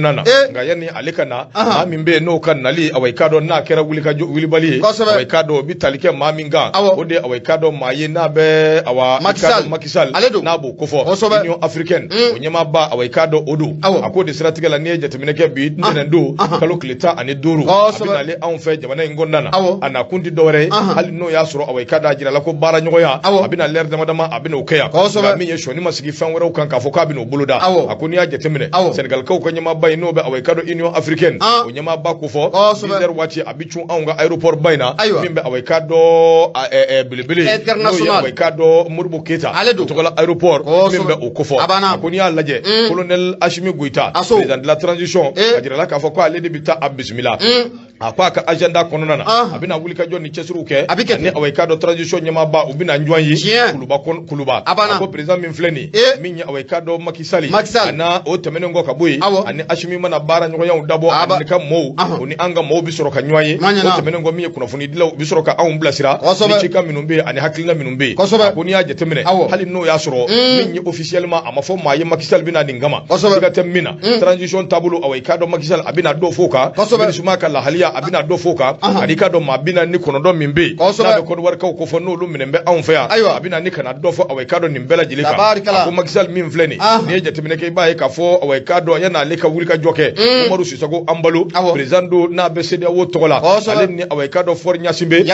Na nka yanni ale ka na, maa min bɛ yen n'o ka nali, awa, i k'a dɔn n'a kɛra wulikajɔ wulibali ye, awa, i k'a dɔn o bɛ tali kɛ maa min kan, o de, awa, i k'a dɔn maa ye n'a bɛ, awa, i k'a dɔn Macky Sall n'a b'o kofɔ Union africaine o ɲɛmaaba, awa, i k'a dɔn o don. A ko de siratigɛ la, n'i ye jateminɛ kɛ bi ntɛnɛn don, kalo tile 15, a bɛ nalen anw fɛ jamana in kɔnɔna na. A nakun tɛ dɔwɛrɛ ye, hali n'o y'a sɔrɔ, awa, i k'a dɔn a jirala ko baara ɲɔgɔnya a bɛna lɛri dama dama a bɛna o kɛ yan, nka min ye sɔnni ma sigi fɛn wɛrɛw kan k'a fɔ k'a bɛna o boloda. A ko n'i y'a jateminɛ, Sɛnɛgalikaw ka ɲɛmaaba in n'o bɛ, awa, i k'a dɔn Union africaine o ɲɛmaaba kofɔ, 10 heures waati a bɛ cun anw ka aéroport ba in na min bɛ, awa, i k'a dɔn belebele, n'o ye, awa, i k'a dɔn Modibo Keyita o tɔgɔla aéroport min bɛ o kofɔ. A ko n'i y'a lajɛ, colonel Assimi Goïta, président de la transition, a jirala k'a fɔ ko ale de bɛ taa a bisimila. A ko a ka agenda kɔnɔna na, a bɛna wulikajɔ ni cɛsiriw kɛ ani, awa, i k'a dɔn transition ɲɛmaaba, u bɛna ɲɔgɔn ye Kuluba Kuluba. A ko président min filɛ nin ye, min ye, awa, i k'a dɔn Macky Sall, a n'a o tɛmɛnen kɔ ka bɔ yen, ani Assimi mana baara ɲɔgɔnyaw dabɔ, ani ka mɔɔw, o ni an ka mɔɔw bɛ sɔrɔ ka ɲɔgɔn ye. O tɛmɛnen kɔ, min ye kunnafonidilaw, u bɛ sɔrɔ ka anw bilasira ni cikan minnu bɛ yen ani hakilina minnu bɛ yen. A ko n'i y'a jateminɛ, hali n'o y'a sɔrɔ min ye officiellement a ma fɔ maa ye Macky Sall bɛ na nin kama, siga tɛ min na, transition taabolo, awa, i k'a dɔn Macky Sall a bɛna dɔ f'o kan, MINUSMA ka lahaliya a bɛna dɔ f'o kan, ani i k'a dɔn maa 49 min bɛ yen n'a bɛ Côte d'Ivoire kaw ko fɔ n'olu minɛ bɛ anw fɛ yan, a bɛna ni ka na dɔ fɔ, awa, i k'a dɔn nin bɛɛ lajɛlen kan. A ko Macky Sall min filɛ nin, n'i ye jateminɛ kɛ, i b'a ye k'a fɔ, awa, i k'a dɔn yan'ale ka wulikajɔ kɛ, Umaru Sisoko Embalo, président don n'a bɛ CEDEAO tɔgɔ la, ale ni, awa, i k'a dɔn Faure Gnassingbé,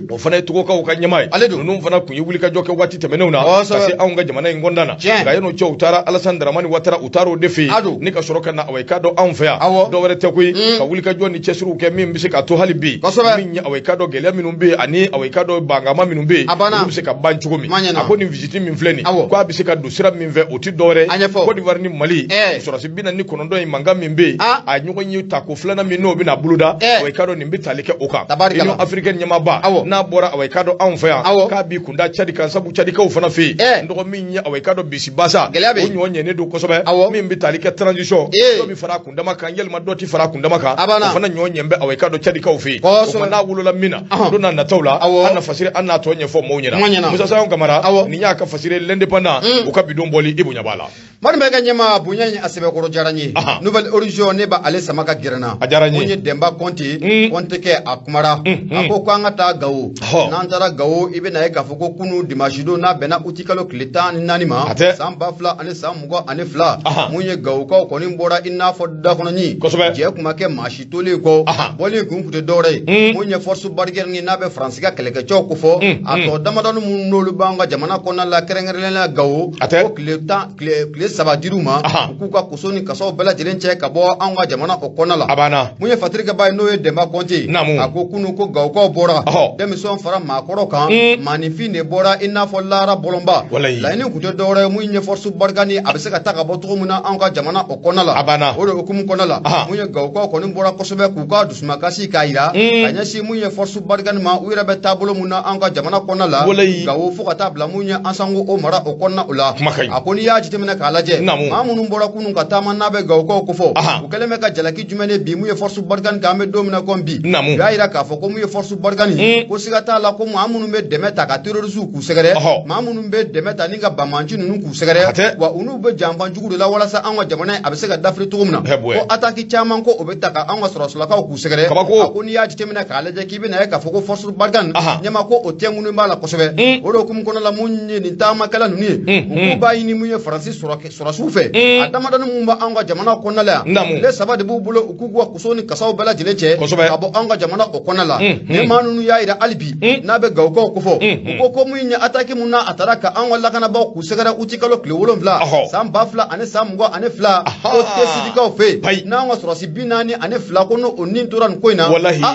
o fana ye Togokaw ka ɲɛmaa ye, ninnu fana tun ye wulikajɔ kɛ waati tɛmɛnenw na ka se anw ka jamana in kɔnɔna na. Nka yan'o cɛ, u taara Alassane Dramane Ouattara, u taara o de fɛ yen ni ka sɔrɔ ka na, awa, i k'a dɔn anw fɛ yan. Dɔ wɛrɛ tɛ koyi, ka wulikajɔ ni cɛsiriw kɛ min bɛ se k'a to hali bi min ye, awa, i k'a dɔn gɛlɛya minnu bɛ yen ani, awa, i k'a dɔn bangama minnu bɛ yen, olu bɛ se ka ban cogo min. A ko nin visite min filɛ nin, ko a bɛ se ka don sira min fɛ, o tɛ dɔwɛrɛ ye, Côte d'Ivoire ni Mali sɔrɔdasi 49 in mankan min bɛ yen, a ɲɔgɔn ye tako filanan min n'o bɛna boloda, awa, i k'a dɔn nin bɛ tali kɛ o kan. Union africaine ɲɛmaaba n'a bɔra, awa, i k'a dɔn anw fɛ yan, k'a b'i kunda Tchad kan, sabu Tchadikaw fana fɛ yen, n dɔgɔ min ye, awa, i k'a dɔn bisi basa o ɲɔ ɲɛnen don kosɛbɛ, min bɛ tali kɛ transition, dɔ bɛ fara a kundama kan, yalima dɔ tɛ fara a kundama kan, o fana ɲɔ ɲɛ bɛ, awa, i k'a dɔn Tchadikaw fɛ yen. O tuma n'a wolola min na, don n'a nataw la, an na fasiri, an n'a tɔ ɲɛfɔ maaw ɲɛna. Musa Sayon Kamara, nin y'a ka fasiri L'Indépendant u ka bidon bɔli, i bonya b'a la. Mali bɛ ka ɲɛma bonya in a sɛbɛkɔrɔ diyara n ye. Nouvel Horizon, ne b'ale sama ka gɛrɛ n na. A diyara n ye. Mun ye Denba Kɔnte, Kɔnte kɛ, a kumara. A ko ko an ka taa Gawo. N'an taara Gawo, i bɛna ye k'a fɔ ko kunu dimanche don n'a bɛnna uti kalo tile 14 ma. San 2022. Mun ye Gawokaw kɔni bɔra i n'a fɔ dakɔnɔɲin. Jɛ kun ma kɛ maa si tolen kɔ. Bɔli kun tun tɛ dɔwɛrɛ ye. Mun ye force Barkhane n'a bɛ Faransi ka kɛlɛkɛcɛw kofɔ. A tɔ damadɔni minnu n'olu b'an ka jamana kɔnɔna la, kɛrɛnkɛrɛnnenya la Gawo. Ko tile 10, tile 3 dir'u ma, u k'u ka koso ni kasaw bɛɛ lajɛlen cɛ ka bɔ anw ka jamana o kɔnɔna la. A banna. Mun ye fatirikɛba ye, n'o ye Denba Kɔnte ye, a ko kunu ko Gawokaw bɔra, denmisɛnw fara maakɔrɔ kan, maaninfin de bɔra i n'a fɔ lahara bɔlɔnba. Laɲini kun tɛ dɔwɛrɛ ye, mun ye force Barkhane a bɛ se ka taa ka bɔ cogo min na anw ka jamana o kɔnɔna la. A banna. O de hukumu kɔnɔna la, mun ye Gawokaw kɔni bɔra kosɛbɛ k'u ka dusumakasi k'a jira ka ɲɛsin mun ye force Barkhane ma, u yɛrɛ bɛ taabolo mun na anw ka jamana kɔnɔna la, Gawo fo ka taa bila mun ye Ansango o mara o kɔnɔna o la. A ko n'i y'a jateminɛ k'a lajɛ, maa minnu bɔra kunun ka taama n'a bɛ Gawokaw kofɔ, u kɛlen bɛ ka jalaki jumɛn de bin mun ye force Barkhane kan an bɛ don min na komi bi? U y'a jira k'a fɔ ko mun ye force Barkhane, ko siga t'a la ko maa minnu bɛ dɛmɛ ta ka terroristew k'u sɛgɛrɛ, maa minnu bɛ dɛmɛ ta ni ka banbaanci ninnu k'u sɛgɛrɛ, wa u n'u bɛ janfa jugu de la walasa an ka jamana a bɛ se ka dafiri cogo min na. Ko attaque caman ko o bɛ ta ka an ka sɔrɔdasilakaw k'u sɛgɛrɛ. A ko n'i y'a jateminɛ k'a lajɛ k'i bɛna ye k'a fɔ ko force Barkhane ɲɛma ko o tɛnkunnen b'a la kosɛbɛ. O de hukumu kɔnɔ la, mun ye nin taamakɛla ninnu ye, u k'u b'a ɲini mun ye Faransi sɔrɔdasiw fɛ, a damadɔni mun bɛ anw ka jamana kɔnɔna la yan, tile 3 de b'u bolo u k'u ka koso ni kasaw bɛɛ lajɛlen cɛ ka bɔ anw ka jamana o kɔnɔna la. Ni maa ninnu y'a jira hali bi n'a bɛ Gawokaw kofɔ, u ko ko mun ye attaque mun na a taara ka anw ka lakanabaaw k'u sɛgɛrɛ uti kalo tile 7 san 2022, ko Tesitikaw fɛ yen, n'anw ka sɔrɔdasi 42 ko n'o ni tora nin ko in na,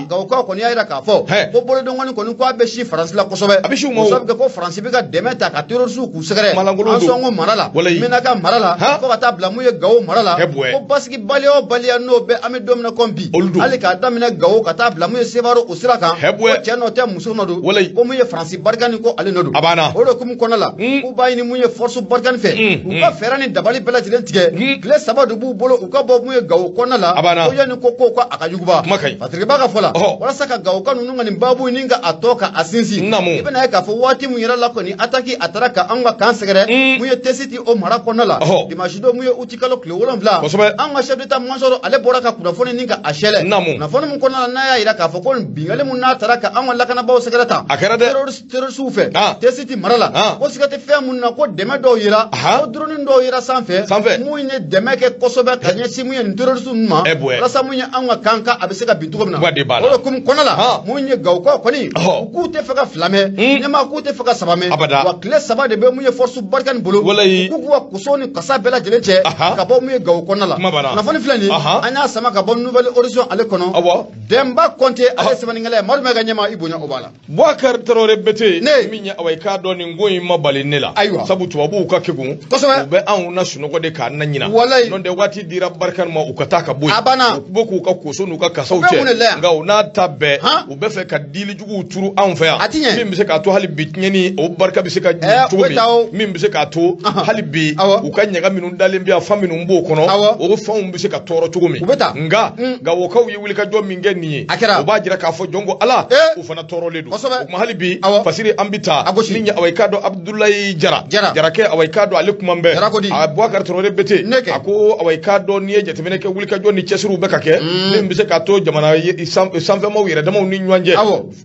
Gawokaw kɔni y'a jira k'a fɔ ko bolodenkɔni kɔni ko a bɛ si Faransi la kosɛbɛ, a bɛ si u ma o sabu kɛ ko Faransi bɛ ka dɛmɛ ta ka terroristew k'u sɛgɛrɛ Ansongo mara la, Menaka mara la, fo ka taa bila mun ye Gawo mara la. Ko basigibaliya o baliya n'o bɛ an bɛ don min na komi bi, hali k'a daminɛ Gawo ka taa bila mun ye Sevare o sira kan, ko cɛ nɔ tɛ muso nɔ don, ko mun ye Faransi Barkhane ko ale nɔ don. O de hukumu kɔnɔna la, k'u b'a ɲini mun ye force Barkhane fɛ, u ka fɛɛrɛ ni dabali bɛɛ lajɛlen tigɛ. Tile 3 de b'u bolo u ka bɔ mun ye Gawo kɔnɔna la, ko yanni ko ko a ka juguba. Patrick ka fɔ la, walasa ka Gawoka ninnu ka nin baabu nin ka a tɔ ka a sinsin, i bɛna ye k'a fɔ waati min yɛrɛ la kɔni attaque a taara ka anw ka camp sɛgɛrɛ mun ye Tesiti o mara kɔnɔna la. la dimanche don mun ye uti kalo tile 7, an ka chef d'état major ale bɔra ka kunnafoni ni ka a sɛlɛ kunnafoni min kɔnɔna la, n'a y'a jira k'a fɔ ko binkanni mun n'a taara ka an ka lakanabaaw sɛgɛrɛ tan a kɛra dɛ terroristew fɛ Tessit mara la, ko siga tɛ fɛn mun na, ko dɛmɛ dɔw yera, ko drone dɔw yera sanfɛ sanfɛ mun ye dɛmɛ kɛ kosɛbɛ ka ɲɛsin mun ye nin terroriste ninnu ma, walasa mun ye an ka kan ka a bɛ se ka bin cogo min na. O de hukumu kɔnɔ la, mun ye Gawokaw kɔni, u k'u tɛ fɛ ka fila mɛn ɲɛmaa, k'u tɛ fɛ ka saba mɛn, wa tile 3 de bɛ mun ye force Barkhane bolo, u k'u k'u ka koso ni kasa bɛɛ lajɛlen cɛ ka bɔ mun ye Gawo kɔnɔna la. Kunnafoni filɛ nin, an y'a sama ka bɔ Nouvel Horizon ale kɔnɔ. Denba Kɔnte ale sɛbɛnnikɛla ye. Madu Mayiga ɲɛmaa, i bonya o b'a la. Boubacar Traoré Bete min ye, awa, i k'a dɔn nin ko in ma bali ne la. Sabu tubabuw ka kegun, u bɛ anw na sunɔgɔ de k'an na ɲina. N'o tɛ, waati dira Barkhane ma u ka taa ka bɔ yen. A banna. U bɛ k'u ka koso n'u ka kasaw cɛ, nka u n'a ta bɛɛ, u bɛ fɛ ka dili juguw turu anw fɛ yan, min bɛ se k'a to hali bi tiɲɛni o barika bɛ se ka cogo min, min bɛ se k'a to hali bi u ka ɲaga minnu dalen bɛ yan, fan minnu b'o kɔnɔ, o fanw bɛ se ka tɔɔrɔ cogo min. Nka Gawokaw ye wulikajɔ min kɛ nin ye, o b'a jira k'a fɔ jɔn ko Ala, u fana tɔɔrɔlen don. O tuma hali bi Fasiri, an bɛ taa min ye, awa, i k'a dɔn Abudulayi Jara Jarakɛ, awa, i k'a dɔn ale kuma bɛɛ a Boubacar Traoré Bete, a ko, awa, i k'a dɔn n'i ye jateminɛ kɛ, wulikajɔ ni cɛsiriw bɛ ka kɛ min bɛ se k'a to jamana sanfɛmaw yɛrɛ damaw ni ɲɔgɔn cɛ,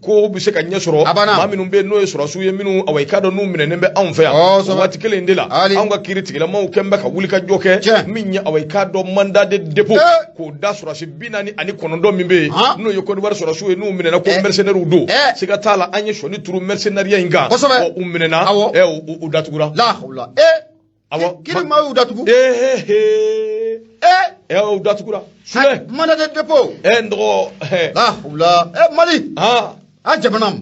ko bɛ se ka ɲɛ sɔrɔ. Maa minnu bɛ yen n'o ye sɔrɔdasiw ye, minnu, awa, i k'a dɔn n'u minɛnen bɛ anw fɛ yan, o waati kelen in de la, anw ka kiiri tigilamaw kɛn bɛ ka wulikajɔ kɛ min ye, awa, i k'a dɔn mandat de dépôt k'o da sɔrɔdasi 49 min bɛ yen, n'o ye Côte d'Ivoire sɔrɔdasiw ye, n'u minɛna ko mercenaires don. Siga t'a la, an ye sɔni turu mercenariat in kan. U minɛna, u datugura. Awɔ, kiri maa y'u datugu. U datugura. Sule mandat de dépôt. N dɔgɔ. La hawla, Mali, an jamana,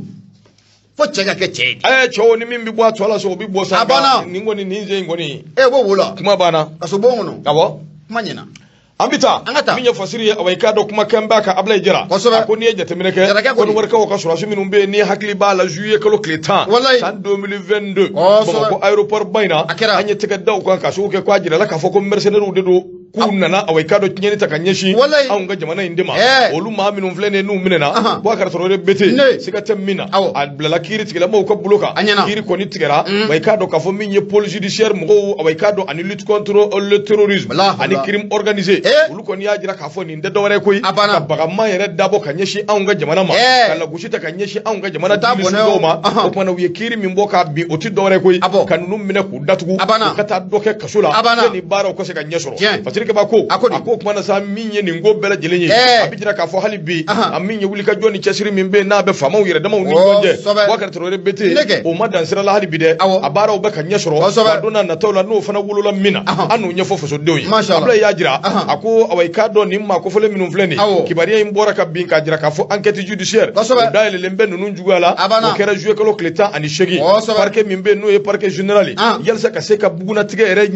fo cɛ ka kɛ cɛ ye. Cɛw ni min bɛ bɔ a tɔ la so, o bɛ bɔ sa. A banna. Nin kɔni, nin sen in kɔni. B'o wo la. Kuma banna. Kasobon kɔnɔ. Awɔ. Kuma ɲɛna. An bɛ taa. An ka taa. Min ye Fasiri ye, awa, i k'a dɔn kuma kɛn b'a kan Ablaye Jara. A ko n'i ye jateminɛ kɛ, Jarakɛ ko di? Côte d'Ivoire ka sɔrɔdasi minnu bɛ yen, n'i hakili b'a la, juillet kalo tile 10 san 2022, Bamakɔ aéroport ba in na, A kɛra. an ye tɛgɛ da u kan ka sababu kɛ k'a jirala k'a fɔ ko mercenaires de don, k'u nana, awa, i k'a dɔn tiɲɛni ta ka ɲɛsin anw ka jamana in de ma. Olu maa minnu filɛ nin ye, n'u minɛna, Boubacar Traoré Bete, siga tɛ min na, a bilala kiiri tigilamaw ka bolo kan. A ɲɛna. Kiiri kɔni tigɛra wa. I k'a dɔn k'a fɔ min ye pôle judiciaire mɔgɔw, awa, i k'a dɔn ani lutte contre le terrorisme ani crime organisé, olu kɔni y'a jira k'a fɔ nin tɛ dɔwɛrɛ ye koyi, A banna. ka bagama yɛrɛ dabɔ ka ɲɛsin anw ka jamana ma, ka lagosi ta ka ɲɛsin anw ka jamana U t'a dili bɔnɛ o. dɔw ma. O tuma na, u ye kiiri min bɔ k'a bin, o tɛ dɔwɛrɛ ye koyi, A bɔ. ka ninnu minɛ k'u datugu, A banna. u ka taa dɔ kɛ kaso la, A banna. yanni baaraw ka se ka ɲɛ sɔrɔ. Fasiri Kaba ko, A ko di? A ko o tuma na sa, min ye nin ko bɛɛ lajɛlen ye, a bɛ jira k'a fɔ hali bi, a min ye wulikajɔ ni cɛsiri min bɛ yen n'a bɛ faamaw yɛrɛ damaw ni ɲɔgɔn cɛ, Boubacar Traoré Bete, o ma dan sira la hali bi dɛ. A baaraw bɛ ka ɲɛ sɔrɔ wa. Don n'a nataw la, n'o fana wolola min na, an n'o ɲɛfɔ fasodenw ye. Abulaye y'a jira, a ko, awa, i k'a dɔn nin maa kofɔlen minnu filɛ nin, kibaruya in bɔra ka bin k'a jira k'a fɔ enquête judiciaire o dayɛlɛlen bɛ ninnu juguya la. O kɛra juillet kalo tile 18, parquet min bɛ yen n'o ye parquet général ye, yalisa ka se ka bugunatigɛ yɛrɛ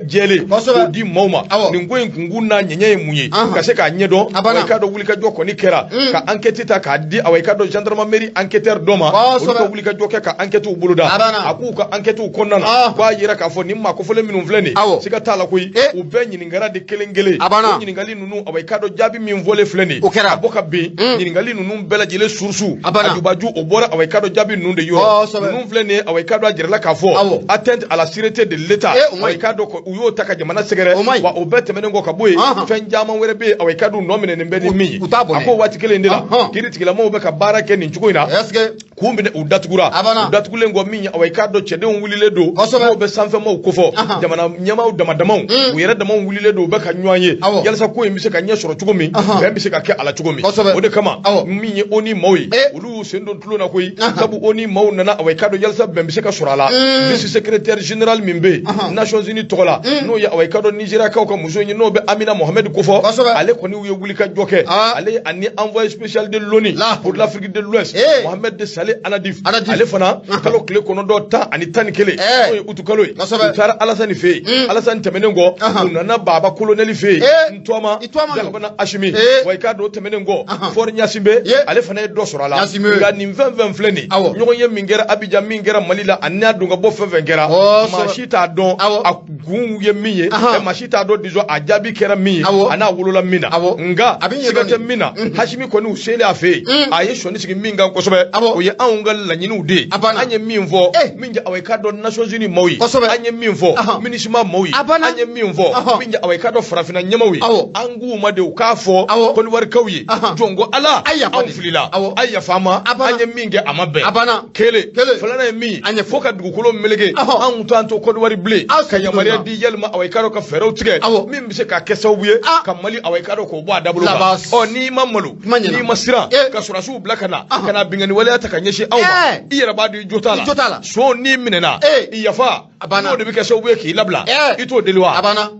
jɛlen k'o di maaw ma. Nin ko in kunkun n'a ɲɛɲɛ ye mun ye, ka se k'a ɲɛdɔn. Awa, i k'a dɔn wulikajɔ kɔni kɛra ka enquête ta k'a di, awa, i k'a dɔn gendarmerie enquêteur dɔ ma. Olu ka wulikajɔ kɛ ka enquête boloda. A k'u ka enquête kɔnɔna na, k'a jira k'a fɔ nin maa kofɔlen minnu filɛ nin, siga t'a la koyi, u bɛɛ ɲininkara de kelen kelen. O ɲininkali ninnu, awa, i k'a dɔn jaabi min fɔlen filɛ nin, O kɛra. a bɔ ka bin ɲininkali ninnu bɛɛ lajɛlen source, a jubaju, o bɔra, awa, i k'a dɔn jaabi ninnu de yɔrɔ. Ninnu filɛ nin ye, awa, i k'a dɔn a jirala k'a fɔ atteinte à la sûreté de l'État, awa, i k'a dɔn u y'o ta ka jamana sɛgɛrɛ. Wa o bɛɛ tɛmɛnen kɔ ka bɔ yen, fɛn caman wɛrɛ bɛ yen, awa, i k'a dɔn nɔ minɛnen bɛ ni min ye. A ko waati kelen in de la, kiiri tigilamaw bɛ ka baara kɛ nin cogo in na k'u minɛ, u datugura. U datugulen kɔ min ye, awa, i k'a dɔn cɛdenw wulilen don, n'o bɛ sanfɛmaw kofɔ, jamana ɲɛmaaw dama damaw, u yɛrɛ damaw wulilen don, u bɛ ka ɲɔgɔn ye yalisa ko in bɛ se ka ɲɛ sɔrɔ cogo min, bɛn bɛ se ka kɛ a la cogo min. O de kama, min ye ONU maaw ye, olu y'u sen don tulon na koyi, sabu ONU maaw nana, awa, i k'a dɔn yalisa bɛn bɛ se ka sɔrɔ a la. Vice secrétaire général min bɛ yen Nations Unies tɔgɔ la, n'o ye, awa, i k'a dɔn Nigériakaw ka muso ye, n'o bɛ Amina Mohamed kofɔ, ale kɔni ye wulikajɔ kɛ, ale ani envoyé spécial de l'ONU pour l'Afrique de l'Ouest, Mohamed Saleh Annadif, ale fana, kalo tile 9 10 ani 11, n'o ye utu kalo ye, u taara Alasani fɛ yen. Alasani tɛmɛnen kɔ, u nana Baba colonel fɛ yen, Ntɔma Jalakɔna Asimi. Wa i k'a dɔn o tɛmɛnen kɔ, Faure Gnassingbé, ale fana ye dɔ sɔrɔ a la. Nka nin fɛn fɛn filɛ nin, ɲɔgɔn ye min kɛra Abidjan, min kɛra Mali la, ani n'a don ka bɔ fɛn fɛn kɛra, maa si t'a dɔn a kun ye min ye, maa si t'a dɔn, disons, a jaabi kɛra min ye, a n'a wolola min na. Nka siga tɛ min na, Hasimi kɔni, u selen a fɛ yen, a ye sɔnni sigi min kan kosɛbɛ, o ye anw ka laɲiniw de ye. A banna. An ye min fɔ, Eh. min ye awa i k'a dɔn Nations Unies maaw ye. Kosɛbɛ. An ye min fɔ, MINUSMA maaw ye. A banna. An ye min fɔ, min ye awa i k'a dɔn farafinna ɲɛmaaw ye. An k'u ma de u k'a fɔ Côte d'Ivoirekaw ye. Jɔn ko Ala, A ye yafa anw deli. filila. A ye yafa an ma. A banna. An ye min kɛ a ma bɛn. A banna. Kelen. Kelen. Filanan ye min ye. An ye fo ka dugukolo meleke. Anw t'an to Côte d'Ivoire bilen. Aw Ka segin yamaruya donna. di yalima awa i k'a dɔn ka fɛɛrɛw tigɛ. Min bɛ se ka kɛ sababu ye ka Mali awa i k'a dɔn k'o bɔ a dabolo kan. Labas. Ɔ n'i ma malo, Kuma ɲɛna. n'i ma siran, ka sɔrɔdasiw bila ka na, ka na binkanni waleya ta ka ɲɛsin anw ma. Eh. I yɛrɛ b'a dɔn i jo t'a la. I jo t'a la. Son n'i minɛna, Eh. i yafa. A banna. N'o de bɛ kɛ sababu ye k'i labila. Eh. I t'o deli wa? A banna.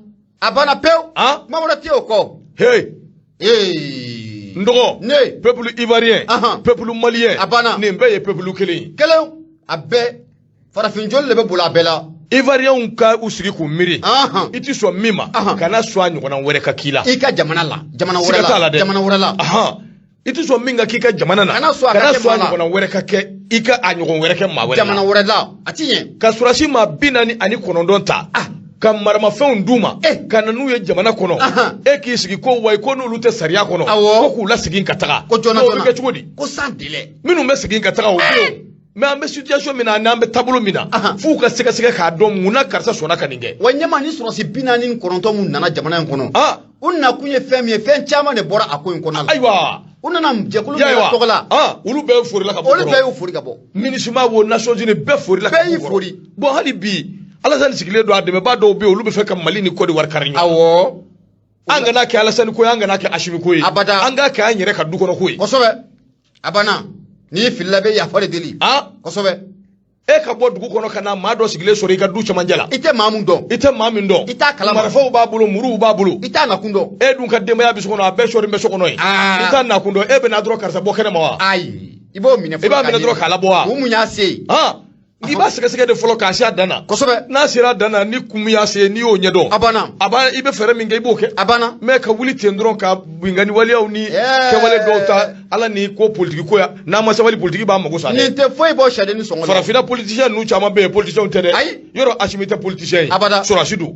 A banna pewu. Han? Kuma wɛrɛ tɛ o kɔ. Hey. Ee. N dɔgɔ. Ne. Peuple ivoirien. Peuple malien. A banna. Nin bɛɛ ye peuple kelen ye. Kelen. A bɛɛ. Farafin joli de bɛ boli a bɛɛ la. Ivoirienw ka u sigi k'u miiri. I ti sɔn min ma, kana sɔn a ɲɔgɔnna wɛrɛ ka k'i la. I ka jamana la. Jamana wɛrɛ Siga t'a la la. dɛ. Jamana wɛrɛ la. I ti sɔn min ka k'i ka jamana na. Kana sɔn a ka Kana kɛ sɔn a maa la. ɲɔgɔnna wɛrɛ ka kɛ i ka a ɲɔgɔn wɛrɛ kɛ maa wɛrɛ la. Jamana wɛrɛ la. A ti ɲɛ. Ka sɔrɔdasi maa 49 ta. Ka maramafɛnw d'u ma. Eh. Ka na n'u ye jamana kɔnɔ. E k'i sigi ko wayi ko n'olu tɛ sariya kɔnɔ. Awɔ. Ko k'u lasegin ka taga. Ko joona N'o bɛ joona. kɛ cogo di? Ko sans délai. Minnu bɛ segin ka taga o bɛ yen. Mais an bɛ situation min na ani an bɛ taabolo min na. F'u ka sɛgɛsɛgɛ k'a dɔn mun na karisa sɔnna ka nin kɛ. Wa ɲɛma ni sɔrɔdasi 49 mun nana jamana in kɔnɔ. U nakun ye fɛn min ye, fɛn caman de bɔra a ko in kɔnɔna la. Ayiwa. U nana jɛkulu min Y'a ye wa? tɔgɔ la. Olu bɛɛ forila ka bɔ Olu kɔrɔ. bɛɛ y'u fori ka bɔ. MINUSMA wo Nations Unies bɛɛ forila ka Bɛɛ bɔ y'i kɔrɔ. fori. Bon hali bi Alassane sigilen don a dɛmɛbaa dɔw bɛ yen olu bɛ fɛ ka Mali ni Côte d'Ivoire kari ɲɔgɔn. Awɔ. An kana kɛ Alassane ko ye, an kana kɛ Assimi ko ye. Abada. An k'a kɛ an yɛrɛ ka du kɔnɔ ko ye. Kosɛbɛ. A banna. N'i filila i bɛ yafa de deli. Kosɛbɛ. E ka bɔ dugu kɔnɔ ka na maa dɔ sigilen sɔrɔ i ka du cɛmancɛ la. I tɛ maa mun dɔn. I tɛ maa min dɔn. I t'a kalama. Marifaw b'a bolo, muruw b'a bolo. I t'a nakun dɔn. E dun ka denbaya bɛ so kɔnɔ, a bɛɛ sɔɔni bɛ so kɔnɔ yen. I t'a nakun dɔn, e bɛ na dɔrɔn karisa bɔ kɛnɛ ma wa? Ayi. I b'o minɛ fɔlɔ. I b'a minɛ dɔrɔn k'a labɔ wa? O mun y'a se yen? I b'a sɛgɛsɛgɛ de fɔlɔ k'a se a dan na. Kosɛbɛ. N'a sera a dan na, ni kun min y'a se n'i y'o ɲɛdɔn. A banna. A b'a i bɛ fɛɛrɛ min kɛ i b'o kɛ. A banna. Mais ka wuli ten dɔrɔn ka binkanni waleyaw ni kɛwale dɔw ta Ala ni ko politiki ko ya n'an ma sabali politiki b'a mago sa dɛ. Nin tɛ foyi bɔ sɛden ni sɔngɔ la. Farafinna politicien ninnu caman bɛ yen politicien tɛ dɛ. Ayi. Yɔrɔ Assimi tɛ politicien ye. Abada. Sɔrɔdasi don.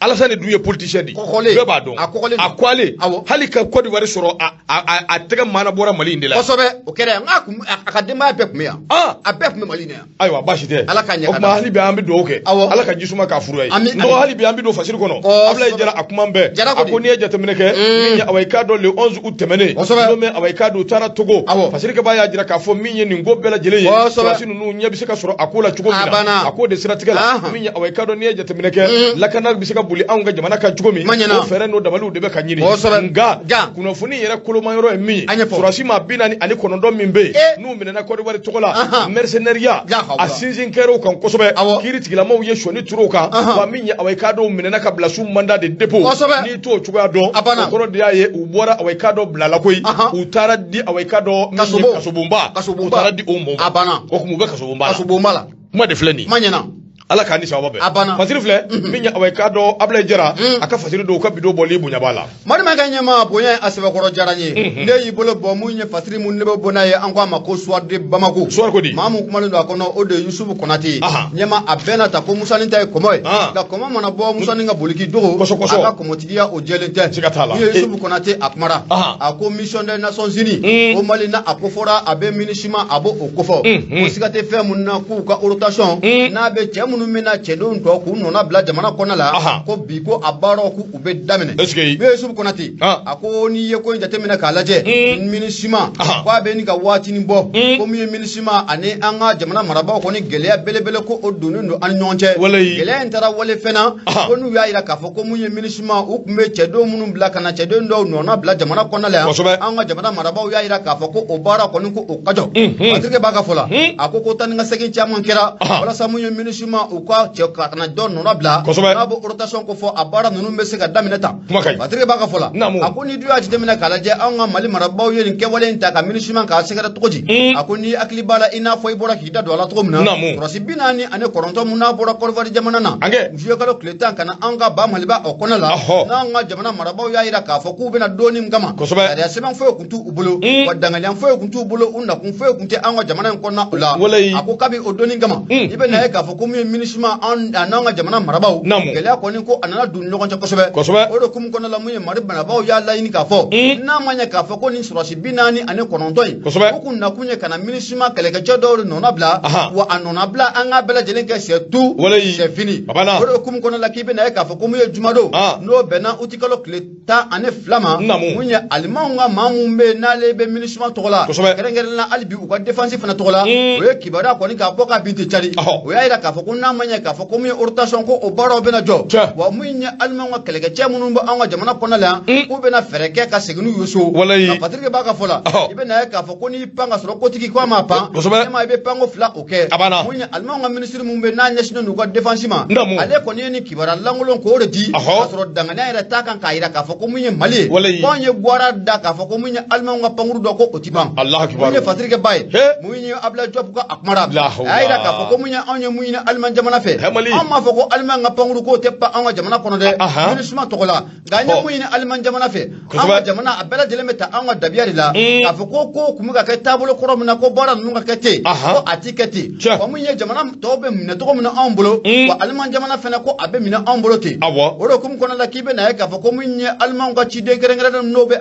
Alassane dun ye politicien de ye. Kɔkɔlen. Bɛɛ b'a dɔn. A kɔkɔlen don. A kɔkɔlen. Awɔ. Hali ka Côte d'Ivoire sɔrɔ a tɛgɛ maana bɔra Mali in de la. Kosɛbɛ. O kɛra yan. Nka a ka denbaya bɛɛ tun bɛ yan. A bɛɛ tun bɛ Mali in na yan. Ayiwa baasi tɛ. Ala k'a ɲɛ O ka tuma d'a ma. hali bi an bɛ dugawu kɛ. Awɔ. Ala ka jisuma k'a furu ye. Ami, N dɔgɔ ami. hali bi an bɛ don fasiri kɔnɔ. Kosɛbɛ. Abulayi Jara a kuma bɛɛ. Jara ko A ko di? n'i ye jateminɛ kɛ. Min ye awa i k'a dɔn le 11 août tɛmɛnen. Kosɛbɛ. Don min awa i k'a dɔn u taara Togo. Awɔ. Fasirikɛbaa y'a jira k'a fɔ min ye nin ko bɛɛ lajɛlen ye. Kosɛbɛ. Sɔrɔdasi ninnu ɲɛ bɛ se ka sɔrɔ a ko la cogo min A na. banna. A k'o de siratigɛ la. Min ye awa i k'a dɔn n'i ye jateminɛ kɛ. Lakana bɛ se ka boli anw ka jamana kan cogo min. Kuma ɲɛna. O fɛɛrɛ n'o dabaliw de bɛ ka ɲini. Kosɛbɛ. Nka Nka. kunnafoni yɛrɛ kolomayɔrɔ ye min ye. An ɲɛfɔ. Sɔrɔdasi maa 49 min bɛ yen. Eh. N'u minɛna Côte d'Ivoire tɔgɔ la. Mercenaires Ya hawla. a sinsin kɛra o kan kosɛbɛ. Awɔ. Kiiri tigilamaw ye sɔnni turu o kan. Wa min ye awa i k'a dɔn u minɛna ka bila sous mandat de dépôt. Kosɛbɛ. N'i t'o cogoya dɔn. A banna. O kɔrɔ de y'a ye u bɔra awa i k'a dɔn bila la koyi. U taara di awa i k'a dɔn min ye Kasobon. kasobonba. Kasobonba. U taara di o mɔgɔw ma. A banna. O tuma u bɛ kasobonba la. Kasobonba la. Kuma de filɛ nin ye. Kuma ɲɛna. Ala k'a ni sababa bɛn. A banna. Fasiri filɛ min ye awa i k'a dɔn Abulayi Jara a ka fasiri don u ka bidon bɔli bonya b'a la. Madima ka ɲɛma bonya a sɛbɛkɔrɔ diyara n ye. Ne y'i bolo bɔ mun ye fasiri mun ne bɛ bɔ n'a ye an ko a ma ko Soir de Bamako. Soir ko di? Maa mun kumalen don a kɔnɔ o de ye Yusufu Konate ye. Ɲɛma a bɛɛ na ta ko Musanin ta ye kɔmɔ ye. Nka kɔmɔ mana bɔ Musanin ka boliki dogo. Kɔsɔ kɔsɔ. A ka kɔmɔtigiya o jɛlen tɛ. Siga t'a la. Mun ye Yusufu Konate a kumara. A ko mission des Nations Unies. Ko Mali na a ko fɔra a bɛ MINUSMA a b'o kofɔ. Ko siga tɛ fɛn mun na k'u ka rotation. N'a bɛ cɛ minnu bɛna cɛdenw tɔ k'u nɔna bila jamana kɔnɔna la. Ko bi ko a baaraw k'u bɛ daminɛ. Est-ce que. Min ye Yusufu Konate. A ko n'i ye ko in jateminɛ k'a lajɛ. MINUSMA. Ko a bɛ nin ka waatinin bɔ. Ko min ye MINUSMA ani an ka jamana marabaaw kɔni gɛlɛya belebele ko o donnen don an ni ɲɔgɔn cɛ. Walayi. Gɛlɛya in taara wale fɛn na. Ko n'u y'a jira k'a fɔ ko mun ye MINUSMA u tun bɛ cɛdenw minnu bila ka na cɛden dɔw nɔna bila jamana kɔnɔna la yan. Kosɛbɛ. An ka jamana marabaaw y'a jira k'a fɔ ko o baara kɔni ko o ka jɔ. Patrick b'a ka fɔ la. A ko ko taa ni ka segin caman kɛra. Walasa mun ye MINUSMA u ka cɛ ka na dɔ nɔna bila. Kosɛbɛ. N'a bɛ rotation ko fɔ a baara ninnu bɛ se ka daminɛ tan. Kuma ka ɲi. Patrick b'a ka fɔ la. Naamu. A ko ni dun y'a jateminɛ k'a lajɛ anw ka Mali marabaaw ye nin kɛwale in ta ka MINUSMA k'a sɛgɛrɛ cogo di. A ko n'i hakili b'a la i n'a fɔ i bɔra k'i da don a la cogo min na. Naamu. Sɔrɔdasi 49 mun n'a bɔra Côte d'Ivoire jamana na. Ankɛ. Juillet kalo tile 10 ka na anw ka ba Maliba o kɔnɔ la. N'anw ka jamana marabaaw y'a jira k'a fɔ k'u bɛna donni min kama. Kosɛbɛ. Sariya sɛbɛn foyi tun t'u bolo. Wa danganiya foyi tun t'u bolo u nakun foyi tun tɛ anw ka jamana in kɔnɔna o la. Walayi. A ko kabi o donni kama. I bɛ na ye k'a fɔ ko min ye MINUSMA a n'an ka jamana marabaaw gɛlɛya kɔni ko a nana don ɲɔgɔn cɛ kosɛbɛ kosɛbɛ. O de hukumu kɔnɔna la, mun ye Mali marabaaw y'a laɲini k'a fɔ n'a ma ɲɛ k'a fɔ ko nin sɔrɔdasi 49 in, u kun nakun ye ka na MINUSMA kɛlɛkɛcɛ dɔw de nɔnabila, wa a nɔnabila an k'a bɛɛ lajɛlen kɛ c'est tout, c'est fini. O de hukumu kɔnɔna la, k'i bɛna ye k'a fɔ ko mun ye jumadon, n'o bɛnna utikalo tile 12 ma, mun ye alimanw ka maa mun bɛ yen n'ale bɛ MINUSMA tɔgɔ la, kɛrɛnkɛrɛnnen la hali bi u ka défense fana tɔgɔ la, o ye kibaruya kɔni k'a bɔ ka bin ten cari. O y'a yira k'a fɔ ko n'a ma ɲɛ k'a fɔ ko mun ye rotation ko o baaraw bɛna jɔ, wa mun ye alimanw ka kɛlɛkɛcɛ minnu bɛ anw ka jamana kɔnɔna la yan, k'u bɛna fɛɛrɛ kɛ ka segin n'u ye so. Nka Patrick b'a ka fɔ la, i bɛna ye k'a fɔ ko n'i pan ka sɔrɔ kotigi ko a ma pan, e ma i bɛ panko fila o kɛ. Mun ye alimanw ka minisiri mun bɛ n'a ɲɛsinnen don u ka défense ma, ale kɔni ye nin kibaruya lankolon k'o de di, k'a sɔrɔ danganiya yɛrɛ t'a kan k'a yira k'a fɔ ko mun ye Mali ye, ko anw ye gwara da k'a fɔ ko mun ye alimanw ka pankuru dɔ ko o ti ban. Mun ye Patrick ba ye, mun ye Abdoulaye Diop ka a kumara, a y'a yira k'a fɔ ko mun ye anw ye mun ɲini aliman jamana fɛ, anw m'a fɔ ko aliman ka pankuru k'o tɛ pan anw ka jamana kɔnɔ dɛ, MINUSMA tɔgɔ la. Nka an ye mun ɲini aliman jamana fɛ, an ka jamana a bɛɛ lajɛlen bɛ ta an ka dabiya de la, k'a fɔ ko ko kun bɛ ka kɛ taabolo kɔrɔ min na, ko baara ninnu ka kɛ ten, ko a ti kɛ ten. Wa mun ye jamana tɔw bɛ minɛ cogo min na anw bolo, wa aliman jamana fana ko a bɛ minɛ anw bolo ten. O de hukumu kɔnɔna la, k'i bɛ na ye k'a fɔ ko mun ye alimanw ka ciden kɛrɛnkɛrɛnnen n'o bɛ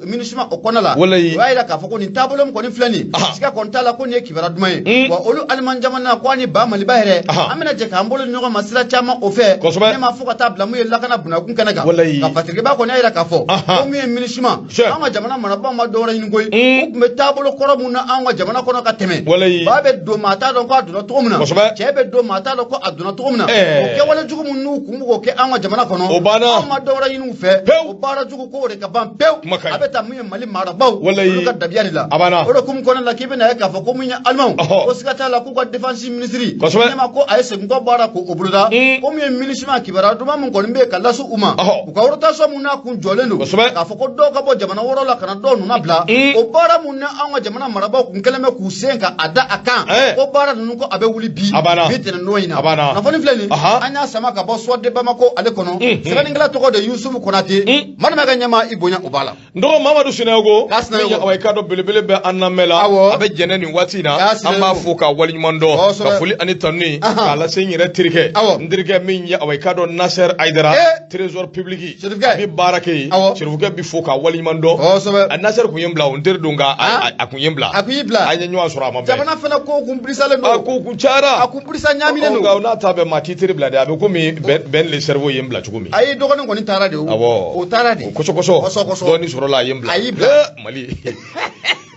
MINUSMA o kɔnɔna la, o y'a yira k'a fɔ ko nin taabolo min kɔni filɛ nin, siga kɔni t'a la ko nin ye kibaruya duman ye. Wa olu aliman jamana ko ani ba Maliba yɛrɛ, an bɛna jɛ k'an bolo di ɲɔgɔn ma sira caman o fɛ, ne ma fo ka taa bila mun ye lakana bunakun kɛnɛ kan. Nka Patrick Ba kɔni y'a yira k'a fɔ ko mun ye MINUSMA, an ka jamana marabaaw ma dɔwɛrɛ ɲini koyi, u tun bɛ taabolo kɔrɔ mun na anw ka jamana kɔnɔ ka tɛmɛ, ba bɛ don maa t'a dɔn ko a donna cogo min na, cɛ bɛ don maa t'a dɔn ko a donna cogo min na, o kɛwale jugu min n'u kun b'o kɛ an ka jamana kɔnɔ, anw ma dɔwɛrɛ ɲini u fɛ, o baara jugu k'o de ka ban pewu. A bɛ taa mun ye Mali marabaaw olu ka dabiya de la. O de hukumu kɔnɔna la, k'i bɛna ye k'a fɔ ko mun ye alimanw, ko siga t'a la k'u ka défense ministre ne ma ko a ye segin kɔ baara k'o boloda, ko mun ye MINUSMA kibaruya duman min kɔni bɛ yen ka lase u ma, u ka rotation mun n'a kun jɔlen don k'a fɔ ko dɔw ka bɔ jamana wɛrɛw la ka na dɔw nɔna bila, o baara mun ni anw ka jamana marabaaw kun kɛlen bɛ k'u sen ka a da a kan, ko baara ninnu ko a bɛ wuli bi bi tɛnɛndon in na. Kunnafoni filɛ nin, an y'a sama ka bɔ Soir de Bamako ale kɔnɔ. Sɛbɛnnikɛla tɔgɔ de Yusufu Konate. Madama ka ɲɛmaa i bonya o b'a la. N dɔgɔ Mamadu Sinayogo, awa i k'a dɔn belebele bɛ an lamɛn la, a bɛ jɛnɛ nin waati in na, an b'a fo k'a waleɲuman dɔn, ka foli ani tanuni k'a lase n yɛrɛ terikɛ, n terikɛ min ye awa i k'a dɔn Nasɛr Ayidara, trésor public, a bɛ baara kɛ yen. Sirifukɛ bi fo k'a waleɲuman dɔn. A Nasɛr kun ye n bila o, n teri don, nka a kun ye n bila, a kun y'i bila, an ye ɲɔgɔn sɔrɔ a ma mɛn. Jamana fana ko kun birisalen don, a ko kun cayara, a kun birisa ɲaaminen don. Nka n'a ta bɛɛ maa t'i teri bila dɛ, a bɛ komi Ben le cerveau ye n bila cogo min. Ayi, dɔgɔnin kɔni taara de o. Awɔ. O taara de. Kosɔ kosɔ. Kosɔ kosɔ. Dɔɔni sɔrɔla a ye n bila. A y'i bila. Mali.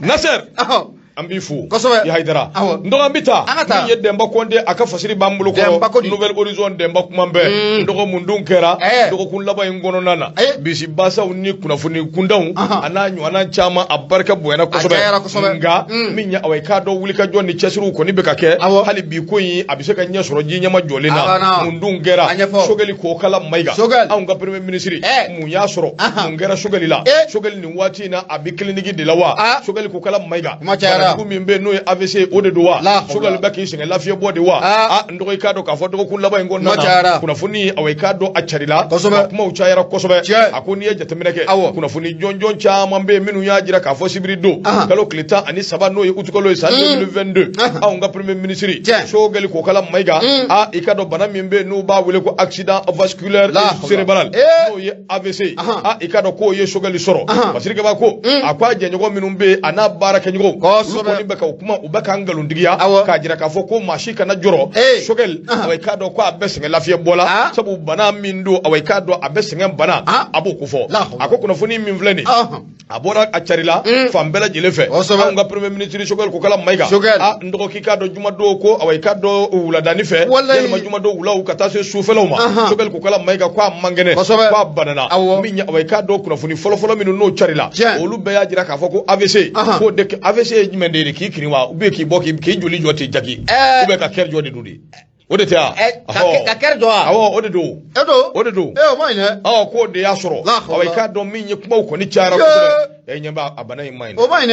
Nasɛr. An b'i fo. Kosɛbɛ. I Hayidara. Awɔ. N dɔgɔ an bɛ taa. An ka taa. Min ye Dɛnba Kɔnde a ka fasiri b'an bolo kɔrɔ. Dɛnba Kɔnde. Nouvel Horizon Dɛnba kuma bɛɛ. N dɔgɔ mun dun kɛra. Dɔgɔkun laban in kɔnɔna na. Bisi basaw ni kunnafoni kuntanw. A n'a ɲɔgɔnna caman a barika bonyana kosɛbɛ. A cayara kosɛbɛ. Nka min ye awa i k'a dɔn wulikajɔ ni cɛsiriw kɔni bɛ ka kɛ. Awɔ. Hali bi ko in a bɛ se ka ɲɛ sɔrɔ ji ɲɛma jɔlen A na. banna. Mun dun kɛra. A ɲɛfɔ. Sogɛli Kokala Mayiga. Sogɛli. Anw ka premier ministre. Mun y'a sɔrɔ. Mun kɛra Sogɛli la. Sogɛli nin waati in na a bɛ clinique de la wa. Sogɛli Kokala Mayiga. Kuma cayara. Banajugu min bɛ yen n'o ye AVC o de don wa. La hawla. Sogɛli bɛ k'i sɛgɛn lafiɲɛ bɔ de wa. N dɔgɔ i k'a dɔn k'a fɔ dɔgɔkun laban in kɔnɔna Kuma na. cayara. Kunnafoni awa i k'a dɔn a carila. Kosɛbɛ. Wa kumaw cayara kosɛbɛ. Tiɲɛ. A ko n'i ye jateminɛ kɛ. Awɔ. Kunnafoni jɔnjɔn caman bɛ yen minnu y'a jira k'a fɔ sibiri don. Kalo tile 13 n'o ye utukalo ye san 2022. Anw ka premier ministre. Tiɲɛ. Sogɛli Kokala Mayiga. I k'a dɔn bana min bɛ yen n'u b'a wele ko accident vasculaire La hawla. cérébral. N'o ye AVC. A i k'a dɔn k'o ye Sogɛli sɔrɔ. Basiri Kaba ko a ko a jɛɲɔgɔn minnu bɛ yen a n'a baarakɛɲɔgɔnw. Olu kɔni bɛ ka o kuma u bɛ ka nkalontigiya. K'a jira k'a fɔ ko maa si kana jɔrɔ. Sogɛli awa i k'a dɔn ko a bɛ sɛgɛn lafiɲɛ bɔ la. Sabu bana min don awa i k'a dɔn a bɛ sɛgɛn bana. A b'o kofɔ. A ko kunnafoni min filɛ nin a bɔra a carila fan bɛɛ lajɛlen fɛ. Anw ka premier ministre Sogɛli Kokala Mayiga. N dɔgɔ k'i k'a dɔn jumadon ko awa i k'a dɔn wuladani fɛ. Yalima jumadon wulaw ka taa se sufɛlaw ma. Sogɛli Kokala Mayiga ko a man kɛnɛ. Ko a banana. Min ye awa i k'a dɔn kunnafoni fɔlɔfɔlɔ minnu n'o carila. Olu bɛɛ y'a jira k'a fɔ ko AVC. K'o de AVC ye jumɛn de ye k'i kirin wa ou bien k'i bɔ k'i joli jɔ ten jaki. Ou bien ka cœur jɔ de don de. O de tɛ wa? Ka cœur jɔ wa? Awɔ, o de don. E don? O de don. O ma ɲi dɛ. Ɔ k'o de y'a sɔrɔ. Awa i k'a dɔn min ye kumaw kɔni cayara kosɛbɛ. E ɲɛ b'a a bana in ma ɲi. O ma ɲi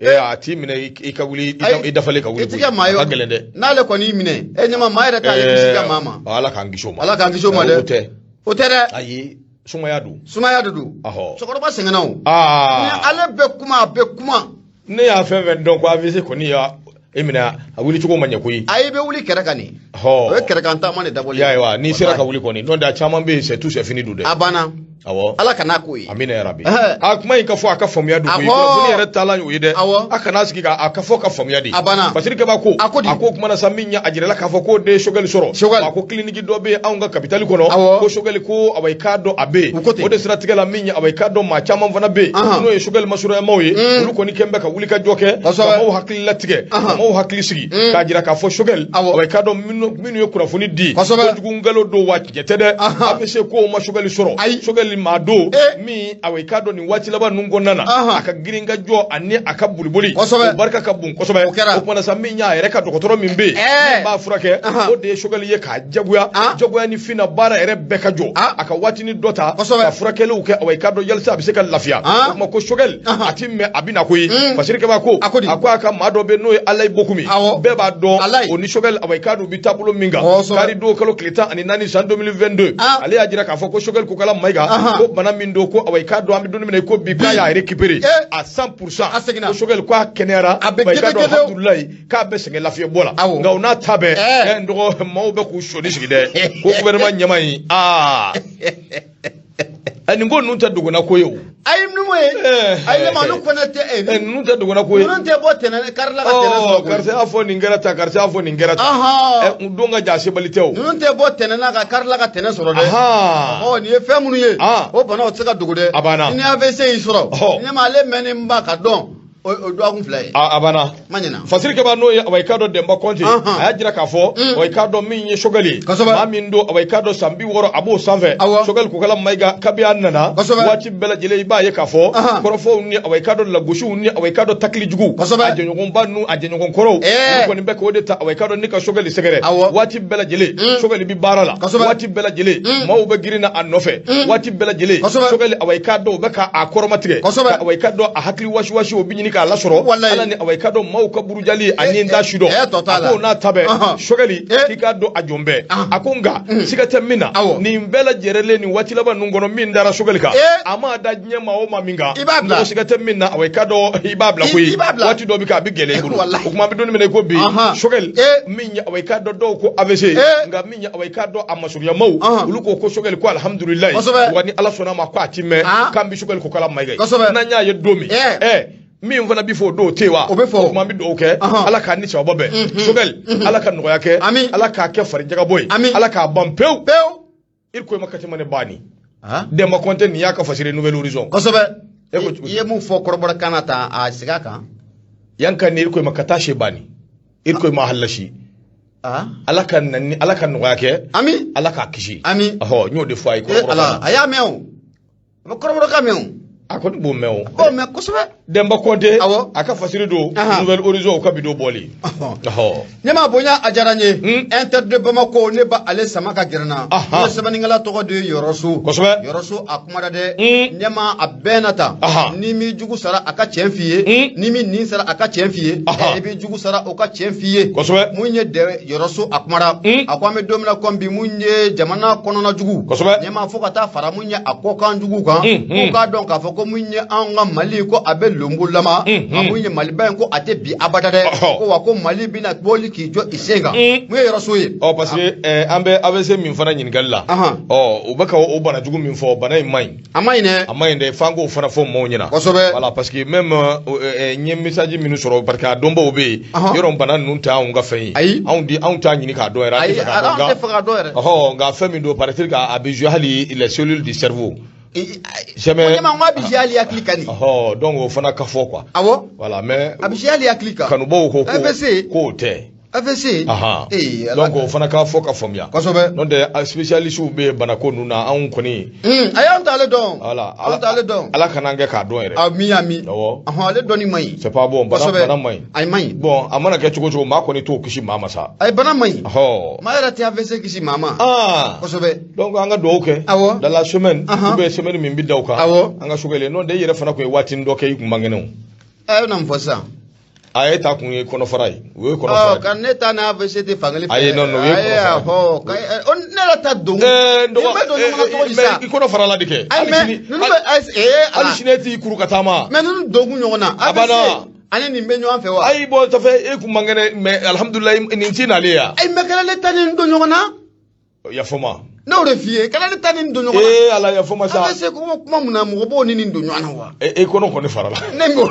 dɛ. A t'i minɛ i ka wuli i dafalen ka wuli. I ti kɛ maa ye. A ka gɛlɛn dɛ. N'ale kɔni y'i minɛ, e ɲɛ ma maa yɛrɛ t'ale kisi ka maa ma. Ala k'an kisi o ma. Ala k'an kisi o ma dɛ. O tɛ. O tɛ dɛ. Ayi. Sumaya don. Sumaya de don. Ɔhɔ. Cɛkɔrɔba sɛgɛnna o. Ni ale bɛ kuma, a bɛ kuma. Ne y'a fɛn fɛn dɔn ko AVC kɔni y'a E minɛ a wuli cogo ma ɲɛ koyi. Ayi, i bɛ wuli kɛrɛ kan nin. O ye kɛrɛ kan taama de dabɔlen. Y'a ye wa, n'i sera ka wuli kɔni, n'o tɛ a caman bɛ yen, c'est tout, c'est fini don dɛ. A banna. Awɔ. Ala kana k'o ye. Amina ya rabi. A kuma in ka fɔ a ka faamuya don koyi. Kunnafoni yɛrɛ taalan y'o ye dɛ. A kana sigi ka a ka fɔ ka faamuya de. A banna. Fasiri Kaba ko. A ko di? A ko kuma na sa min ye a jirala k'a fɔ k'o de ye Sogɛli sɔrɔ. Sogɛli. A ko kiliniki dɔ bɛ yen anw ka kapitali kɔnɔ. Awɔ. Ko Sogɛli ko awa i k'a dɔn a bɛ yen. U ko ten. O de siratigɛ la min ye awa i k'a dɔn maa caman fana bɛ yen. N'o ye Sogɛli masurunyamaw ye. Olu kɔni kɛn bɛ ka wuli ka jɔ kɛ. Ka maaw hakili latigɛ. Ka maaw hakili sigi. K'a jira k'a fɔ Sogɛli. Awa i k'a dɔn minnu ye kunnafoni di. Kojugu nkalon don wa tiɲɛ tɛ dɛ. AVC ko ma Sogɛli sɔrɔ. Ayi. Sogɛli maa don. Min awa i k'a dɔn nin waati laban ninnu kɔnɔna na. A ka girin ka jɔ ani a ka boliboli. O barika ka bon kosɛbɛ. O kɛra. O kumana sa min y'a yɛrɛ ka dɔgɔtɔrɔ min bɛ yen. Min b'a furakɛ. O de ye Sogɛli ye k'a jagoya. Jagoya ni fin na baara yɛrɛ bɛɛ ka jɔ. A ka waatinin dɔ ta. Ka furakɛliw kɛ awa i k'a dɔn yalisa a bɛ se ka lafiya. O kuma ko Sogɛli a ti mɛn a bɛ na koyi. Fasiri Kaba ko. A ko di? A ko a ka maa dɔ bɛ n'o ye Alayi Bokum ye. Awɔ. Bɛɛ b'a dɔn. Alayi. O ni Sogɛli awa i k'a dɔn u bɛ taabolo min kan. Kosɛbɛ. Kari don kalo tile 14 san 2022. Ale y'a jira k'a fɔ ko Sogɛli Kokala Mayiga. Ko bana min don ko awa i k'a dɔn an bɛ don min na i ko bi k'a y'a récupéré. À 100%. A seginna. Ko Sogɛli k'a kɛnɛyara. A bɛ Wa i k'a dɔn gédégédé. alhamdulilayi k'a bɛ sɛgɛn lafiɲɛ bɔ la. Awɔ. Nka o n'a ta bɛɛ. Ɛɛ. N dɔgɔ maaw bɛ k'u sɔnin sigi dɛ. Ko gouvernement ɲɛmaa in aa. Nin ko ninnu tɛ dogona ko ye o. Ayi, numu ye. Ayi, ne ma olu kɔnɛ tɛ. Ninnu tɛ dogona ko ye. Ninnu tɛ bɔ tɛnɛ kari la ka tɛnɛ sɔrɔ koyi. Karisa y'a fɔ nin kɛra tan, karisa y'a fɔ nin kɛra tan. N don ka ja sebali tɛ o. Ninnu tɛ bɔ tɛnɛ na ka kari la ka tɛnɛ sɔrɔ dɛ. Ɔ, nin ye fɛn minnu ye. O banaw tɛ se ka dogo dɛ. A banna. Ni AVC y'i sɔrɔ. Ne ma ale mɛnni ba ka dɔn. O dɔgɔkun 2 ye. A banna. Ma ɲina. Fasiri Kaba n'o ye awa i k'a dɔn Dɛnba Kɔnte. A y'a jira k'a fɔ. Awa i k'a dɔn min ye Sogɛli ye. Kosɛbɛ. Maa min don awa i k'a dɔn san 60 a b'o sanfɛ. Awɔ. Sogɛli Kokala Mayiga kabi a nana. Kosɛbɛ. Waati bɛɛ lajɛlen i b'a ye k'a fɔ. Kɔrɔfɔw ni awa i k'a dɔn lagosiw ni awa i k'a dɔn takili jugu. Kosɛbɛ. A jɛɲɔgɔnba ninnu a jɛɲɔgɔn kɔrɔw. Olu kɔni bɛ k'o de ta awa i k'a dɔn ni ka Sogɛli sɛgɛrɛ. Awɔ. Waati bɛɛ lajɛlen. Sogɛli bɛ baara la. Kosɛbɛ. Waati bɛɛ lajɛlen. Maaw bɛ girin na a nɔfɛ. Waati bɛɛ lajɛlen. Kosɛbɛ. Sogɛli awa i k'a dɔn u bɛ k'a kɔrɔmatigɛ. Kosɛbɛ. Awa i k'a dɔn a hakili wasiwasi o bɛ ɲini k'a lasɔrɔ. Walayi. Ala ni awa i k'a dɔn maaw ka burujali ani n t'a si dɔn. Tɔ t'a la. A ko n'a ta bɛɛ. Sogɛli k'i k'a dɔn a jɔn bɛɛ. A ko nka siga tɛ min na. Awɔ. Nin bɛɛ lajɛlen nin waati laban ninnu kɔnɔ min dara Sogɛli kan. Ee. A ma da diɲɛ maa o maa min kan. I b'a bila. Mɔgɔ siga tɛ min na awa i k'a dɔn i b'a bila koyi. I b'a bila. Waati dɔ bɛ kɛ a bɛ gɛlɛya i bolo. Walayi. O kuma an bɛ don min na i ko bi. Sogɛli. Min ye awa i k'a dɔn dɔw ko AVC. Nka min ye awa i k'a dɔn a masurunyamaw. Ɔhɔn. Olu ko ko Sogɛli ko alihamudulilayi. Kosɛbɛ. Wa ni Ala sɔnna a ma ko a ti mɛn. K'an bɛ Sogɛli Kokala Mayiga ye. Kosɛbɛ. N'an y'a ye don min. Min fana bɛ fɔ o don o tɛ yen wa. O bɛ fɔ. O tuma an bɛ dugawu kɛ. Ɔhɔn. Ala k'a ni sababa bɛn. Sogɛli Ala ka nɔgɔya kɛ. Ami. Ala k'a kɛ farijagabɔ ye. Ami. Ala k'a ban pewu. Pewu. Irikoy ma kati ma ne baani. Dɛnba Kɔnte nin y'a ka fasiri Nouvel Horizon. Kosɛbɛ. E ko cogo di? I ye mun fɔ kɔrɔbɔrɔkan na tan, a segin a kan. Yan ka ni Irikoy ma ka taa se baani. Irikoy ma halasi. Ala ka na ni Ala ka nɔgɔya kɛ. Ami. Ala k'a kisi. Ami. Ɔhɔ, n y'o de fɔ a ye kɔrɔbɔrɔkan Ala, na. a y'a mɛn o. A bɛ kɔrɔbɔrɔkan mɛn o. A kɔni b'o mɛn o. A b'o mɛn kosɛbɛ. Dɛnba Kɔnte. Awɔ. A ka fasiri don. Ahan. Nouvel Horizon o ka bidon bɔli. Ɔhɔ. Ɲɛmaa bonya a diyara n ye. Inter de Bamako ne ba ale sama ka gɛrɛ n na. Ahan. Ne sɛbɛnnikɛla tɔgɔ de ye Yɔrɔso. Kosɛbɛ. Yɔrɔso a kumara dɛ. Ɲɛmaa a bɛɛ na ta. Ahan. Ni m'i jugu sara a ka tiɲɛ f'i ye. Ni m'i nin sara a ka tiɲɛ f'i ye. Ahan. I b'i jugu sara o ka tiɲɛ f'i ye. Kosɛbɛ. Mun ye dɛ Yɔrɔso a kumara. A ko an bɛ don min na komi bi mun ye jamana kɔnɔna jugu. Kosɛbɛ. Ɲɛmaa fo ka taa fara mun ye a kɔkan jugu kan. K'u k'a dɔn k'a fɔ ko mun ye anw ka Mali ko a bɛ lonbolama. Nka mun ye Maliba in ko a tɛ bi abada dɛ. Ɔhɔ. Ko wa ko Mali bɛna bɔli k'i jɔ i sen kan. Mun ye Yɔrɔso ye. Ɔ parce que an bɛ AVC min fana ɲininkali la. Ahan. Ɔ u bɛ ka o bana jugu min fɔ bana in man ɲi. A man ɲi dɛ. A man ɲi dɛ f'an k'o fana fɔ maaw ɲɛna. Kosɛbɛ. Voilà parce que même n ye message minnu sɔrɔ parce que a dɔnbaw bɛ yen. Ahan. Yɔrɔ bana ninnu tɛ anw ka fɛn ye. Ayi. Anw di anw t'a ɲini k'a dɔn yɛrɛ. An Ayi, tɛ fɛ k'a dɔn anw tɛ fɛ k'a dɔn yɛrɛ. Ɔhɔ nka fɛn min don paraît-il a bɛ jouer hali les cellules du cerveau. Jamais. Ɲɛmaa n ko a bɛ jouer hali hakili kan nin. Ɔhɔ donc o fana ka fɔ quoi. Awɔ. Voilà mais. A bɛ jouer hali hakili kan. Kanubaw ko ko AVC. k'o tɛ. AVC. Ahan. Ee, Ala Donc o fana ka fɔ ka faamuya. Kosɛbɛ. N'o tɛ spécialistes bɛ yen banako ninnu na anw kɔni. Ayi anw t'ale dɔn. Voilà. Anw t'ale dɔn. Ala kana an kɛ k'a dɔn yɛrɛ. Ami ami. Awɔ. Ɔhɔn ale dɔnni man ɲi. C'est pas bon bana Kosɛbɛ. bana man ɲi. Ayi man ɲi. Bon a mana kɛ cogo o cogo maa kɔni t'o kisi maa ma sa. Ayi bana man ɲi. Ɔhɔ. Maa yɛrɛ tɛ AVC kisi maa ma. Ah. Kosɛbɛ. Donc an ka dugawu kɛ. Awɔ. Dans la semaine. Ahan. Ou bien semaine min bɛ da o kan. Awɔ. An ka Sogɛli n'o tɛ e yɛrɛ fana tun ye waatinin dɔ kɛ i kun man kɛnɛ o. A ye na mun fɔ sisan. A ye ta kun ye kɔnɔfara ye. O ye kɔnɔfara Ɔ ka ne ta ni AVC tɛ fankelen fɛ. Ayi, non, non, o ye Ayi, kɔnɔfara ye. ɔhɔ ka ɔ ne yɛrɛ ta don. N dɔgɔ Ni bɛ don ɲɔgɔn na cogo di mais sa? i kɔnɔ farala de kɛ. Ayi Hali mais sini ninnu bɛ ayi ee hali ala. sini e t'i kuru ka taama. Mais ninnu donkun ɲɔgɔn na. A banna. Ani nin bɛ ɲɔgɔn fɛ wa? Ayi, bɔn ça fait e kun man kɛnɛ, mais alhamdulilayi, nin ti nalen ya. Ayi, mais kana ne ta nin don ɲɔgɔn na. Yafama. Ne y'o de f'i ye, kana ne ta nin don ɲɔgɔn na. Ee Ala, yafama sa. An bɛ se ko kuma mun na, mɔgɔ b'o ni nin don ɲɔgɔn na wa? E kɔnɔ kɔni farala. Ne m'o.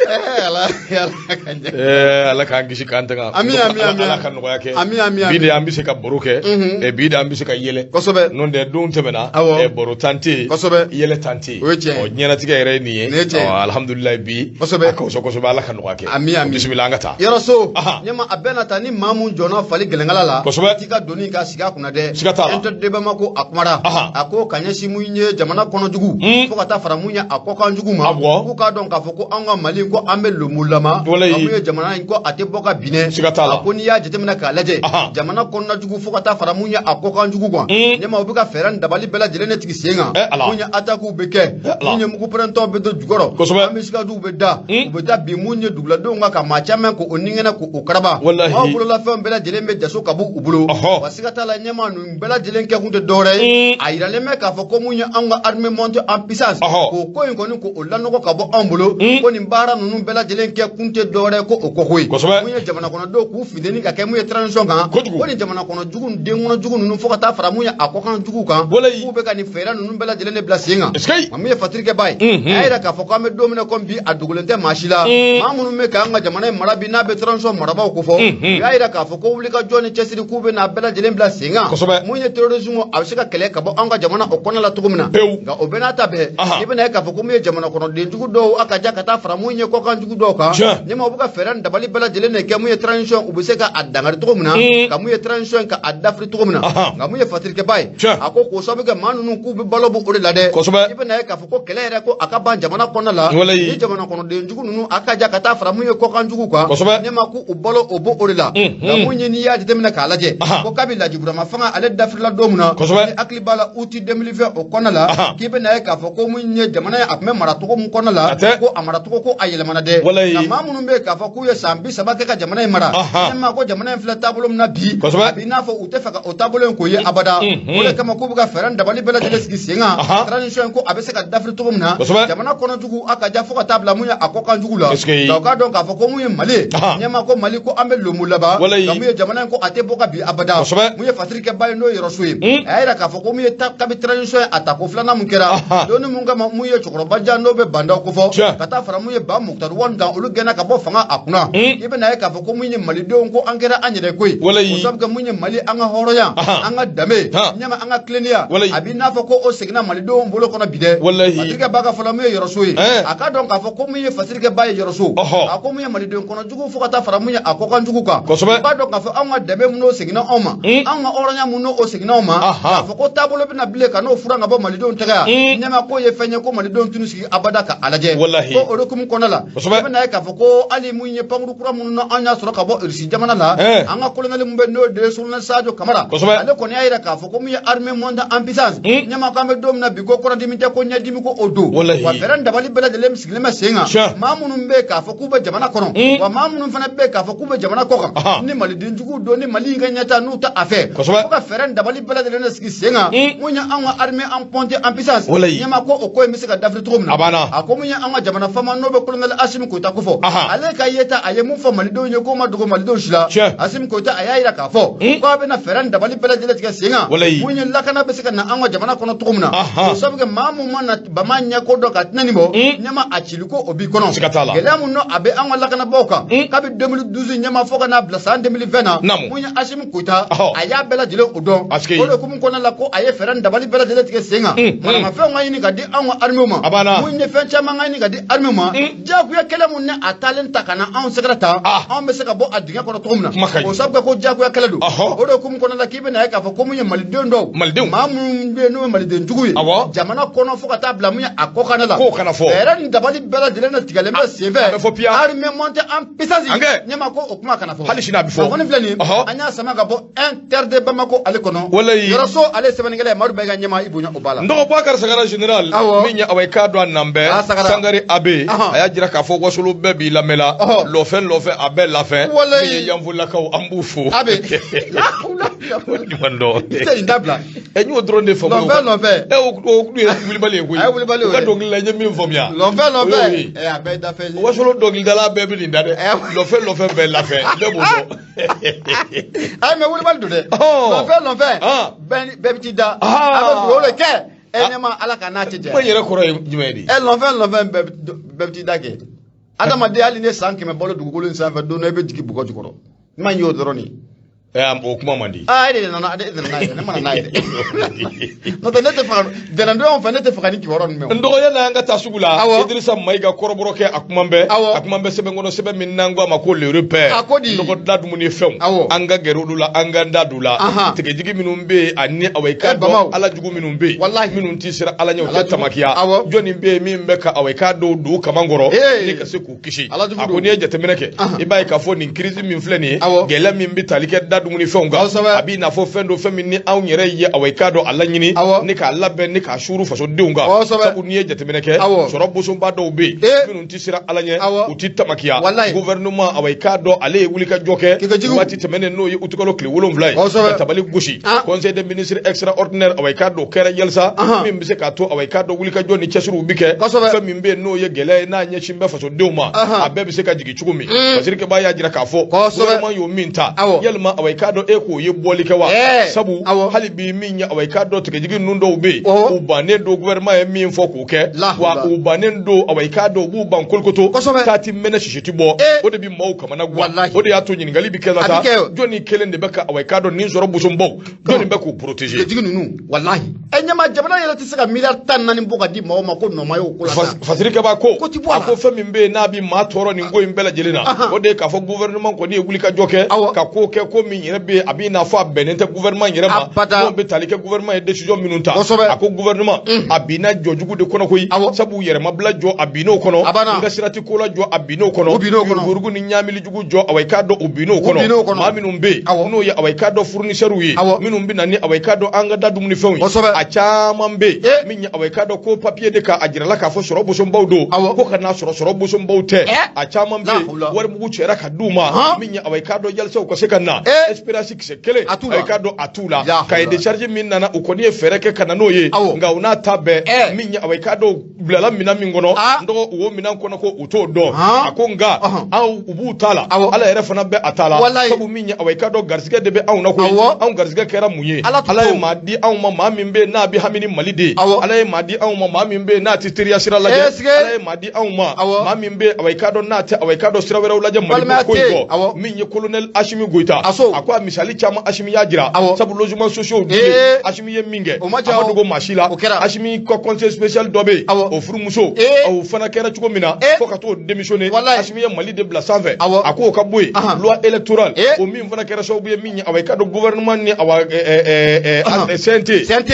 Ala ka ɲɛ. Ala k'an kisi k'an tanga. Ami, ami, ami. Ala ka nɔgɔya kɛ. Ami, ami, ami. Bi de an bɛ se ka baro kɛ. Bi de an bɛ se ka yɛlɛ. N'o tɛ don tɛmɛna. Baro tan tɛ yen. Yɛlɛ tan tɛ yen. O ye tiɲɛ ye. Ɔ, diɲɛlatigɛ yɛrɛ ye nin ye. Nin ye tiɲɛ ye. Ɔ, alhamdulilayi bi. A ka fisa kosɛbɛ, Ala ka nɔgɔya kɛ. Ami, ami. Bisimila, an ka taa. Yɔrɔ so. Ɲɛma a bɛɛ na taa ni maa mun jɔnna fali gɛlɛnkala la. T'i ka doni ka sigi a kunna dɛ. Siga t'a la. Inter de Bamako a kumara. A ko ka ɲɛsin mun ye jamana kɔnɔ jugu. Fo ka taa fara mun ye a kɔkan jugu ma. K'u k'a dɔn k'a fɔ ko an ka Mali ko an bɛ lomulama. Walayi. Ka mun ye jamana in ko a tɛ bɔ ka bin dɛ. Siga t'a la. A ko n'i y'a jateminɛ k'a lajɛ. Jamana kɔnɔna jugu fo ka taa fara mun ye a kɔkan jugu kan. Ɲɛma u bɛ ka fɛɛrɛ ni dabali bɛɛ lajɛlen de tigɛ sen kan. Ala. Mun ye attaques bɛ kɛ. Ala. Mun ye mugupɛrɛntɔw bɛ don jukɔrɔ. Embuscades bɛ da. U bɛ taa bin mun ye duguladenw kan ka maa caman k'o ningɛnɛ k'o karaba. Walahi. Maaw bololafɛnw bɛɛ lajɛlen bɛ jaso ka bɔ u bolo. Wa siga t'a la, ɲɛma ninnu bɛɛ lajɛlen kɛkun tɛ dɔwɛrɛ ye. A yiralen bɛ k'a fɔ ko mun ye anw ka armée montée en puissance. K'o ko in kɔni k'o lanɔgɔ ka bɔ anw bolo. Ko nin baara ninnu bɛɛ lajɛlen kɛkun tɛ dɔwɛrɛ ye ko o kɔ koyi. Mun ye jamana kɔnɔdenw k'u funteni ka kɛ mun ye transition kan. Ko nin jamana kɔnɔ jugu den kɔnɔ jugu ninnu fo ka taa fara mun ye a kɔkan jugu kan. K'u bɛ ka nin fɛɛrɛ ninnu bɛɛ lajɛlen de bila sen kan. Nka mun ye Fatirikɛba ye. A y'a yira k'a fɔ k'an bɛ don min na komi bi, a dogolen tɛ maa si la. Maa minnu bɛ k'an ka jamana in mara bi n'a bɛ transition marabaaw kofɔ. U y'a yira k'a fɔ ko wulikajɔ ni cɛsiri k'u bɛ n'a bɛɛ lajɛlen bila sen kan. Mun ye terrorisme a bɛ se ka kɛlɛ ka bɔ an ka jamana o kɔnɔ la cogo min na. Nka o bɛɛ n'a ta bɛɛ, i bɛna ye k'a fɔ ko mun ye jamana kɔnɔden jugu dɔw a ka ja ka taa fara mun ye kɔkan jugu dɔw kan. Ɲɛma u bɛ ka fɛɛrɛ ni dabali bɛɛ lajɛlen de kɛ mun ye transition u bɛ se ka a dankari cogo min na. Ka mun ye transition ka a dafiri cogo min na. Nka mun ye Fatirikɛba ye. A ko k'o sababu kɛ maa ninnu k'u bɛ balo bɔ o de la dɛ. I bɛna ye k'a fɔ ko kɛlɛ yɛrɛ ko a ka ban jamana kɔnɔna la. Ni jamana kɔnɔden jugu ninnu a ka ja ka taa fara mun ye kɔkan jugu kan. Ɲɛma k'u balo o bɔ o de la. Nka mun ye n'i y'a jateminɛ k'a lajɛ. Ko kabi Laji Burama fanga ale dafirila don min na. Ni hakili b'a la août 2020 o kɔnɔna la. K'i bɛna ye k'a fɔ ko mun ye jamana ye a tun bɛ mara cogo min kɔnɔna la. Ko a mara cogo ko a yɛlɛmana dɛ. Nka maa minnu bɛ yen k'a fɔ k'u ye san 30 kɛ ka jamana in mara. Ɲɛma ko jamana in filɛ taabolo min na bi. A b'i n'a fɔ u tɛ fɛ ka o taabolo in k'o ye abada. O de kama k'u bɛ ka fɛɛrɛ ni dabali bɛɛ lajɛlen sigi sen kan. Transition in ko a bɛ se ka dafiri cogo min na. Jamana kɔnɔ jugu a ka ja fo ka taa bila mun ye a kɔkan jugu la. Nka u k'a dɔn k'a fɔ ko mun ye Mali ye. Ɲɛma ko Mali ko an bɛ lomu laban. Nka mun ye jamana in ko a tɛ bɔ ka bin abada. Mun ye Fatirikɛba ye n'o ye Yɔrɔso ye. A y'a yira k'a fɔ ko mun ye kabi transition ye a tako filanan mun kɛra. Donni mun kama mun ye cɛkɔrɔba jan n'o bɛ Ba Ndaw kofɔ. Ka taa fara mun ye Ba Moctar Ouane kan olu gɛnna ka bɔ fanga a kunna. I bɛna ye k'a fɔ ko mun ye Malidenw ko an kɛra an yɛrɛ ko ye. O sababu kɛ mun ye Mali an ka hɔrɔnya. An ka danbe. Ɲɛma an ka tilennenya. A b'i n'a fɔ ko o seginna Malidenw bolo kɔnɔ bi dɛ. Fatirikɛba ka fɔ la mun ye Yɔrɔso ye. A k'a dɔn k'a fɔ ko mun ye Fatirikɛba ye Yɔrɔso. A ko mun ye Maliden kɔnɔ jugu fo ka taa fara mun ye a kɔkan jugu kan. U b'a dɔn k'a fɔ anw ka danbe mun n'o seginna anw ma. Anw ka hɔrɔnya mun n'o seginna anw ma. K'a fɔ ko taabolo bɛna bilen ka n'o furan ka bɔ Malidenw tɛgɛ yan. Ɲɛma k'o ye fɛn ye ko Malidenw tɛn'u sigi abada ka a lajɛ. Ko o hukumu kɔnɔna la. I bɛna ye k'a fɔ ko hali mun ye pankuru kura minnu na an y'a sɔrɔ ka bɔ Irisi jamana la. An ka kolonɛli mun bɛ n'o de ye Colonel Sadio Kamara. Ale kɔni y'a yira k'a fɔ ko mun ye armée montée en puissance. Ɲɛma k'an bɛ don min na bi ko kɔnɔdimi tɛ ko ɲɛdimi ko o don. Wa fɛɛrɛ ni dabali bɛɛ lajɛlen sigilen bɛ sen kan. Maa minnu bɛ yen k'a fɔ k'u bɛ jamana kɔnɔ. Wa maa minnu fana bɛ yen k'a fɔ k'u bɛ jamana kɔ kan. Ni maliden juguw don ni Mali in ka ɲɛtaa n'u t'a fɛ. Fo ka fɛɛrɛ ni dabali bɛɛ lajɛlen de sigi sen kan. Mun ye anw ka armée en montée en puissance. Ɲɛma ko o ko in bɛ se ka dafiri cogo min na. A ko mun ye an ka jamana faama n'o bɛ colonel Asimi Goyita ko fɔ. Ale ka yeta a ye mun fɔ malidenw ye k'o ma dogo malidenw si la. Asimi Goyita a y'a yira k'a fɔ k'a bɛna fɛɛrɛ ni dabali bɛɛ lajɛlen tigɛ sen kan. Mun ye lakana bɛ se ka na an ka jamana kɔnɔ cogo min na. O sabu kɛ maa mun mana bama ɲɛ ko dɔn ka tɛnɛ bɔ. Ɲɛma a cili ko o b'i kɔnɔ. Gɛlɛya mun n'o a bɛ an ka lakanabaaw kan. Kabi 2012 ɲɛma fo ka n'a bila san 2020 na. Mun ye Asimi Goyita a y'a bɛɛ lajɛlen o dɔn. O de hukumu kɔnɔna la ko a ye fɛɛrɛ ni dabali bɛɛ lajɛlen tigɛ sen kan. Maramafɛnw ka ɲini ka di anw ka armée ma. Mun ye fɛn caman ka ɲini ka di armée ma. Jagoya kɛlɛ mun ni a taalen ta ka na anw sɛgɛrɛ ta. Anw bɛ se ka bɔ a dingɛ kɔnɔ cogo min na. O sabu kɛ ko jagoya kɛlɛ don. O de hukumu kɔnɔna la k'i bɛna ye k'a fɔ ko mun ye maliden dɔw. Malidenw. Maa minnu bɛ yen n'u ye maliden jugu ye. Jamana kɔnɔ fo ka taa bila mun ye a kɔkanna la. K'o kana fɔ. Fɛɛrɛ ni dabali bɛɛ lajɛlen de tigɛlen bɛ senfɛ. A bɛ fɔ piya. Armée montée en puissance. Ɲɛma ko o kuma kana fɔ. Hali sini a bɛ fɔ. Kunnafoni filɛ nin ye. An y'a sama ka bɔ Inter de Bamako ale kɔnɔ. Walayi. Yɔrɔso ale ye sɛbɛnnikɛla ye Madu Bayiga ɲɛma i bonya o ba la. N dɔgɔ Bubakari Sagara général. Awɔ. Min ye awa i k'a dɔn a nan bɛɛ. Ah, Sagara. Sangare Abe. Ahan. A y'a jira k'a fɔ wasolo bɛɛ b'i lamɛnla. Ɔhɔ. Lɔfɛn lɔfɛn a bɛɛ lafɛn. Walayi. Min ye yanfolilakaw an b'u fo. Abe. Ɲuman dɔn. I tɛ nin dabila. Ɛ, n y'o dɔrɔn de faamu. Lɔnfɛ lɔnfɛ. Ɛ, o tun ye wulibali ye koyi. A ye wulibali o ye. U ka dɔnkili la, n ye min faamuya. Lɔnfɛ O y'o lɔnfɛ. ye. Ɛ, a bɛɛ ye dafɛn ye. Wasolo dɔnkilidala bɛɛ bɛ nin da dɛ. Lɔfɛ lɔfɛ bɛɛ lafɛ, bɛɛ b'o dɔn. Ayi, mais wulibali don dɛ. Lɔnfɛ lɔnfɛ. Bɛɛ bɛ t'i da. A bɛ dugawu de kɛ. Ɛ, ɲɛma Ala ka n'a cɛ janya. Kuma in yɛrɛ kɔrɔ ye jumɛn de ye? Ɛ, lɔnfɛ lɔnfɛ bɛɛ bɛ t'i da kɛ. Adamaden, hali ne san 100 balo dugukolo in sanfɛ, don dɔ i bɛ jigin bɔgɔ jukɔrɔ. N ma y'o dɔrɔn de ye. Ɛ, o kuma man di. Aa, e de nana, e de nana n'a ye dɛ, ne ma na n'a ye dɛ. N'o tɛ, ne tɛ fɛ ka dɛnɛndonyaw fɛ, ne tɛ fɛ ka nin kibaruya ninnu mɛn. N dɔgɔya n'an ka taa sugu la. Idrissa Mayiga kɔrɔbɔrɔ kɛ, a kuma bɛ. A kuma bɛ sɛbɛn kɔnɔ, sɛbɛn min n'an ko a ma ko Le Repère. A ko di? Nɔgɔ da dumuni fɛnw. An ka gɛrɛ olu la, an ka da don la. Tigɛjigi minnu bɛ yen ani awa i k'a dɔn ala jugu minnu bɛ yen. Walahi. Minnu tɛ siran Ala ɲɛ, u tɛ tamakiya. Jɔnni bɛ yen min bɛ ka awa i k'a dɔn don kaman kɔrɔ. Ni ka se k'u kisi. A ko n'i ye jateminɛ kɛ, i b'a ye k'a fɔ nin crise min filɛ nin ye, gɛlɛya min bɛ tali kɛ da dumunifɛnw kan, a b'i n'a fɔ fɛn dɔ, fɛn min ni anw yɛrɛ ye awa i k'a dɔn a laɲini ni k'a labɛn ni k'a suuru fasodenw kan. Sabu n'i ye jateminɛ kɛ, sɔrɔ bosonba dɔw bɛ yen minnu tɛ siran Ala ɲɛ, u tɛ tamakiya. Gouvernement, awa i k'a dɔn ale ye wulikajɔ kɛ waati tɛmɛnen, n'o ye utukalo tile 7 ye, ka tabali gosi. Conseil des ministres extraordinaire, awa i k'a dɔn o kɛra yalisa min bɛ se k'a to awa i k'a dɔn wulikajɔ ni cɛsiriw bɛ kɛ. Fɛn min bɛ yen n'o ye gɛlɛya ye n'a ɲɛsin bɛ fasodenw ma, a bɛɛ bɛ se ka jigin cogo min. Fasirikɛba y'a jira k'a fɔ gouvernement y'o min ta, yalima awa i k'a dɔn e k'o ye bɔli kɛ wa? Sabu hali bi min ye awa i k'a dɔn tigɛjigi ninnu dɔw bɛ yen, u bannen don gouvernement ye min fɔ k'o kɛ, wa u bannen don awa i k'a dɔn u b'u ban kolikoto taa ti mɛnɛ sisi ti bɔ. O de bɛ maaw kamana gan. O de y'a to ɲininkali bɛ kɛ la sa, jɔnni kelen de bɛ ka awa i k'a dɔn nin sɔrɔ bosonbaw, jɔnni bɛ k'u protéger? Tigɛjigi ninnu, walahi. Ɛ, ɲɛma, jamana yɛrɛ tɛ se ka miliyari 14 bɔ ka di maaw ma ko nɔma y'o ko la sa. Fasirikɛba ko Ko ti bɔ a la. A ko fɛn min bɛ yen n'a bɛ maa tɔɔrɔ nin ko in bɛɛ lajɛlen na, o de ye k'a fɔ gouvernement kɔni ye wulikajɔ kɛ ka ko kɛ, ko min yɛrɛ bɛ yen a b'i n'a fɔ a bɛnnen tɛ gouvernement yɛrɛ ma, n'o bɛ tali kɛ gouvernement ye décision minnu ta. A ko gouvernement a binna jɔjugu de kɔnɔ koyi, sabu yɛrɛmabila jɔ a binn'o kɔnɔ, n ka sirati ko la jɔ a binn'o kɔnɔ, yuruguyurugu ni ɲaamili jugu jɔ awa i k'a dɔn o binn'o kɔnɔ. Maa minnu bɛ yen n'o ye awa i k'a dɔn fournisseurs ye, minnu bɛ na ni awa i k'a dɔn an ka da dumunifɛnw ye, a caman bɛ yen min ye awa i k'a dɔn ko papier de kan a jirala k'a fɔ sɔrɔ bosonbaw don, ko ka n'a sɔrɔ sɔrɔ bosonbaw tɛ. A caman bɛ yen warimugu cɛra ka d'u ma min ye awa i k'a dɔn yalisa u ka se ka na espérance kisɛ kelen awa i k'a dɔn a t'u la. Cahier de charge min nana, u kɔni ye fɛɛrɛ kɛ ka na n'o ye, nka u n'a ta bɛɛ min ye awa i k'a dɔn bilala minɛn min kɔnɔ, n dɔgɔ, u o minɛn kɔnɔ ko u t'o dɔn. A ko nka aw u b'u ta la, Ala yɛrɛ fana bɛ a ta la, sabu min ye awa i k'a dɔn garisɛgɛ de bɛ anw na koyi. Anw garisɛgɛ kɛra mun ye? Ala ye maa di anw ma, maa min bɛ yen n'a bɛ hami ni Mali de ye. Ala ye maa di anw ma, maa min bɛ yen n'a tɛ teriya sira lajɛ. Ala ye maa di anw ma, maa min bɛ yen awa i k'a dɔn n'a tɛ awa i k'a dɔn sira wɛrɛw lajɛ Mali ko in kɔ, min ye colonel Asimi Goyita. A ko a misali caman Asimi y'a jira, sabu logements sociaux dilen, Asimi ye min kɛ a ma dogo maa si la. Asimi ka conseil spécial dɔ bɛ yen, o furumuso, o fana kɛra cogo min na fo ka t'o démissionner, Asimi ye Mali de bila sanfɛ. A k'o ka bɔ yen. Loi électorale, o min fana kɛra sababu ye min ye awa i k'a dɔn gouvernement ni awa CNT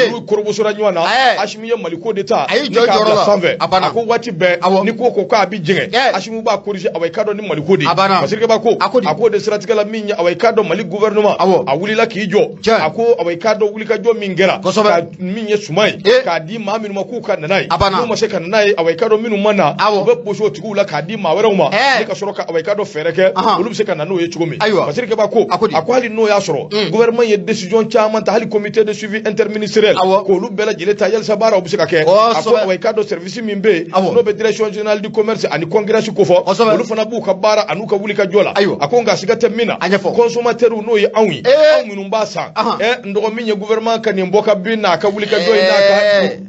olu korobosora ɲɔgɔn na, Asimi ye Mali ko de ta ni k'a bila sanfɛ. A ko waati bɛɛ ni ko ko k'a bɛ jɛngɛ, Asimi b'a corriger awa i k'a dɔn ni Mali ko de ye. Fasirikɛba ko a k'o de siratigɛ la min ye awa i k'a dɔn Mali gouvernement a wulila k'i jɔ. A ko awa i k'a dɔn wulikajɔ min kɛra ka min ye suman ye k'a di maa minnu ma k'u ka na n'a ye, n'u ma se ka na n'a ye, awa i k'a dɔn minnu ma na, u bɛ boso o tigiw la k'a di maa wɛrɛw ma ni ka sɔrɔ ka awa i k'a dɔn fɛɛrɛ kɛ olu bɛ se ka na n'o ye cogo min. Fasirikɛba ko a ko hali n'o y'a sɔrɔ gouvernement ye décision caman ta, hali comité de suivi interministériel k'olu bɛɛ lajɛlen ta yalisa baaraw bɛ se ka kɛ. A ko awa i k'a dɔn service min bɛ yen n'o bɛ direction générale du commerce ani concurrence kofɔ, olu fana b'u ka baara an'u ka wulikajɔ la. A ko nka siga tɛ min na, consommateur n'o ye anw ye, anw minnu b'a san, n dɔgɔ, min ye gouvernement ka nin bɔ ka bin n'a ka wulikajɔ ye n'a ka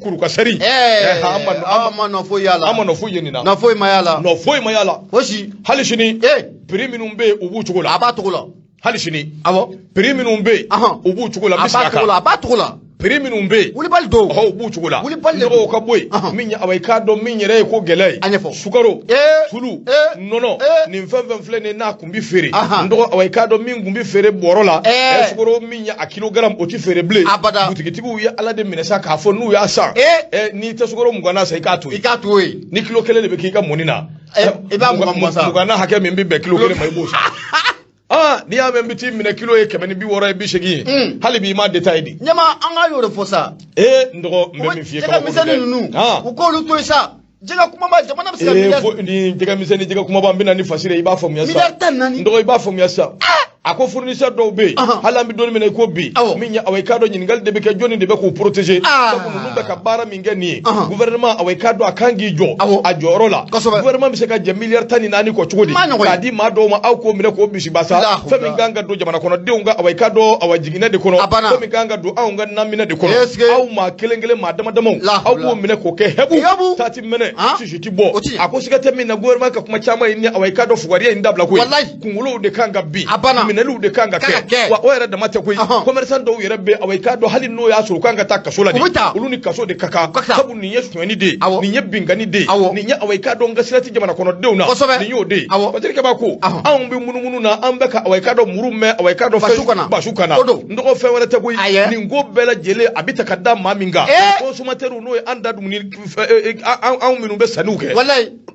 kurukasari, an ma nɔ foyi y'a la. An ma nɔ foyi ye nin na. Nɔ foyi ma y'a la. Nɔ foyi ma y'a la. Fosi. Hali sini, prix minnu bɛ yen, u b'u cogo la. A b'a cogo la. Hali sini, prix minnu bɛ yen, u b'u cogo la. A b'a cogo la, a b'a cogo la. Prix minnu bɛ yen, wulibali don. Ɔhɔ, u b'u cogo la. Wulibali don. Nɔgɔw ka bɔ yen min ye awa i k'a dɔn min yɛrɛ ye ko gɛlɛya ye. A ɲɛfɔ. Sukaro, tulu, nɔnɔ, nin fɛn fɛn filɛ nin ye n'a kun bɛ feere, n dɔgɔ, awa i k'a dɔn min kun bɛ feere bɔrɔ la, sukaro min ye a kilogramme, o tɛ feere bilen. Abada. Butigitigiw ye Ala de minɛ sa k'a fɔ n'u y'a san, n'i tɛ sukaro 20na san, i k'a to yen. I k'a to yen. Ni kilo kelen de bɛ k'i ka mɔni na, i b'a 20 20 san. 20na hakɛ min bɛ bɛn kilo kelen ma, i b'o san. Aa, n'i y'a mɛn n bɛ t'i minɛ kilo ye 160 ye, 80 ye, hali bi i m'a détaillé di. Ɲɛma, an ka y'o de fɔ sa. Ee, n dɔgɔ, n bɛ min f'i ye. Jɛgɛ misɛnnin ninnu, u k'olu to yen sa. Jɛgɛ kumaba, jamana bɛ se ka miliyari. Ni jɛgɛ misɛnnin, jɛgɛ kumaba, n bɛ na ni fasiri ye, i b'a faamuya sa. Miliyari 14. N dɔgɔ, i b'a faamuya sa. A ko fournisseur dɔw bɛ yen, hali an bɛ don min na i ko bi, min ye, awa, i k'a dɔn, ɲininkali de bɛ kɛ: jɔnni de bɛ k'u protéger? Sabu ninnu bɛ ka baara min kɛ nin ye, gouvernement, awa, i k'a dɔn, a kan k'i jɔ a jɔyɔrɔ la. Gouvernement bɛ se ka jɛ miliyari 14 kɔ cogo di k'a di maa dɔw ma, aw k'o minɛ k'o bisibasa? Fɛn min kan ka don jamana kɔnɔdenw ka, awa, i k'a dɔn, awa, jiginɛ de kɔnɔ, fɛn min kan ka don anw ka naminɛ de kɔnɔ, aw maa kelen kelen, maa dama damaw, aw b'o minɛ k'o kɛ hɛbu, ta ti mɛnɛ, sisi ti bɔ. A ko siga tɛ min na, gouvernement ka kuma caman ye ni, awa, i k'a dɔn, fugariya in dabila koyi. Kunkolow de kan ka bin, minɛliw de kan ka kɛ. Wa o yɛrɛ dama tɛ koyi, commerçant dɔw yɛrɛ bɛ, awa, i k'a dɔn, hali n'o y'a sɔrɔ u kan ka taa kaso la de, olu ni kaso de ka kan, sabu nin ye sonyɛni de ye, nin ye binkanni de ye, nin ye, awa, i k'a dɔn, n ka sira ti jamana kɔnɔdenw na, nin y'o de ye. Patrik Kaba ko anw bɛ munumunu na, an bɛ ka, awa, i k'a dɔn, muru mɛn, awa, i k'a dɔn, fɛn basu kana n dɔgɔ, fɛn wɛrɛ tɛ koyi. Nin ko bɛɛ lajɛlen a bɛ ta ka da maa min kan, consommateur, n'o ye an da dumuni, anw minnu bɛ sanniw kɛ,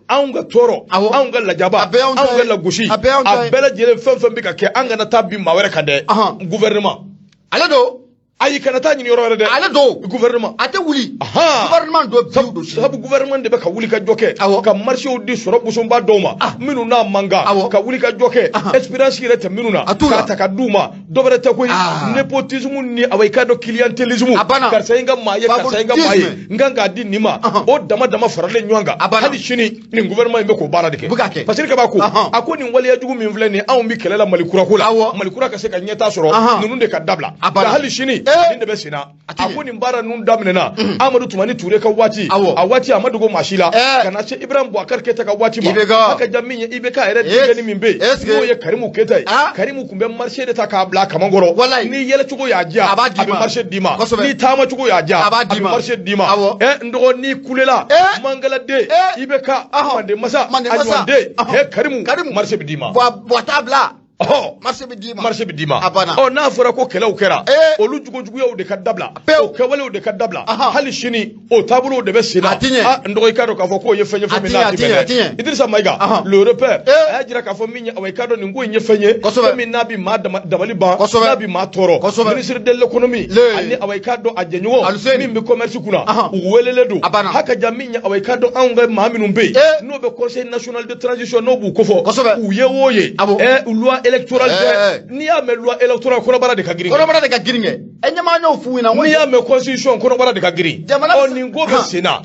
anw ka tɔɔrɔ, anw ka lajaba, anw ka lagosi, a bɛɛ lajɛlen, fɛn fɛn bɛ ka kɛ, an kana taa bin maa wɛrɛ kan dɛ. Gouvernement ale don. Ayi, kana taa ɲini yɔrɔ wɛrɛ dɛ. Ale don. Gouvernement. A tɛ wuli. Gouvernement don bi don. Sabu gouvernement de bɛ ka wuli ka jɔ kɛ ka marchéw di sɔrɔ bosonba dɔw ma minnu n'a man kan, ka wuli ka jɔ kɛ, expérience yɛrɛ tɛ minnu na, k'a ta ka d'u ma. Dɔ wɛrɛ tɛ koyi, népotisme ni, awa, i k'a dɔn, clientélisme, karisa ye n ka maa ye, karisa ye n ka maa ye, n kan k'a di nin ma, o dama dama faralen ɲɔgɔn kan. Hali sini nin gouvernement in bɛ k'o baara de kɛ. Parce que Kaba ko, a ko nin waleya jugu min filɛ nin ye, anw bɛ kɛlɛ la Mali kura ko la, Mali kura ka se ka ɲɛtaa sɔrɔ, ninnu de ka dabila. Nka hali sini nin de bɛ sen na. A ko nin baara ninnu daminɛna Amadu Tumani Ture ka waati, a waati a ma dogo maa si la, ka na se Ibrahim Boubacar Keita ka waati ma. A ka ja min ye, IBK yɛrɛ denkɛni min bɛ yen, n'o ye Karimu Keita ye, Karimu tun bɛ marché de ta k'a bila a kaman kɔrɔ. N'i yɛlɛcogo y'a diya, a bɛ marché d'i ma. N'i taamacogo y'a diya, a bɛ marché d'i ma. N dɔgɔ, n'i kulela Mangala den, IBK, Mande masa, a ɲɔgɔn den, Karimu, marché bɛ d'i ma. Bɔ t'a bila. Marché bɛ d'i ma. Marché bɛ d'i ma. A banna. Ɔ, n'a fɔra ko kɛlɛw kɛra, olu jugujuguyaw de ka dabila, o kɛwalew de ka dabila. Hali sini o taabolow de bɛ sen na. A ti ɲɛ. N dɔgɔ, i k'a dɔn k'a fɔ k'o ye fɛn ye, fɛn min n'a ti bɛn dɛ. Idrissa Maïga, Le Repère, a y'a jira k'a fɔ min ye, awa, i k'a dɔn, nin ko in ye fɛn ye, fɛn min n'a bɛ maa dabali ban, n'a bɛ maa tɔɔrɔ. Ministre de l'économie ani, awa, i k'a dɔn, a jɛɲɔgɔn min bɛ commerce kunna, u welelen don. Haka ja min ye, awa, i k'a dɔn, anw ka maa minnu bɛ yen, n'o bɛ Conseil national de transition, n'o b'u kofɔ, u ye o ye loi électorale tɛ. N'i y'a mɛn loi électorale, kɔnɔbara de ka girin. Kɔnɔbara de ka girin kɛ. Ɲɛmaa y'o f'u ɲɛna. N'i y'a mɛn constitution, kɔnɔbara de ka girin. Ɔ, nin ko bɛ sen na,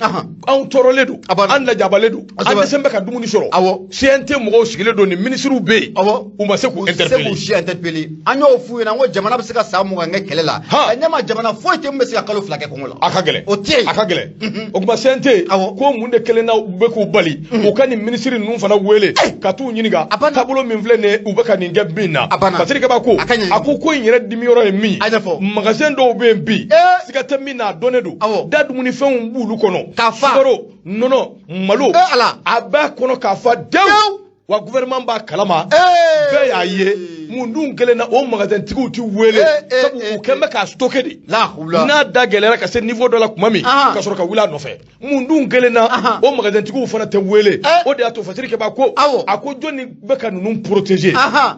anw tɔɔrɔlen don, an lajabalen don, an dɛsɛ bɛ ka dumuni sɔrɔ. CNT mɔgɔw sigilen don, ni minisiriw bɛ yen, u ma se k'u interpeller. Se k'u si interpeller. An y'o f'u ɲɛna ko jamana bɛ se ka san 20 kɛ kɛlɛ la. Ɲɛmaa, jamana foyi tɛ min bɛ se ka kalo 2 kɛ kɔngɔ la. A ka gɛlɛn. O tɛ yen. A ka gɛlɛn. O tuma CNT ko mun de kelen na u bɛ k'u bali u ka nin minisiri ninnu fana wele ka t'u ɲininka taabolo min filɛ nin ye, u bɛ ka nin kɛ min na? Patrik Kaba ko, a ko in yɛrɛ dimiyɔrɔ ye min ye, magasin dɔw bɛ yen bi, siga tɛ min na, a dɔnnen don, da dumunifɛnw b'olu kɔnɔ, sukaro, nɔnɔ, malo, a b'a kɔnɔ k'a fa dewu. Wa gouvernement b'a kalama, bɛɛ y'a ye. Mun dun kelen na o magasin tigiw ti wele? Sabu u kɛn bɛ k'a stocké de. N'a da gɛlɛyara ka se niveau dɔ la tuma min, ka sɔrɔ ka wuli a nɔfɛ. Mun dun kelen na o magasin tigiw fana tɛ wele? O de y'a to Fasiri Keba ko, a ko jɔnni bɛ ka ninnu protéger?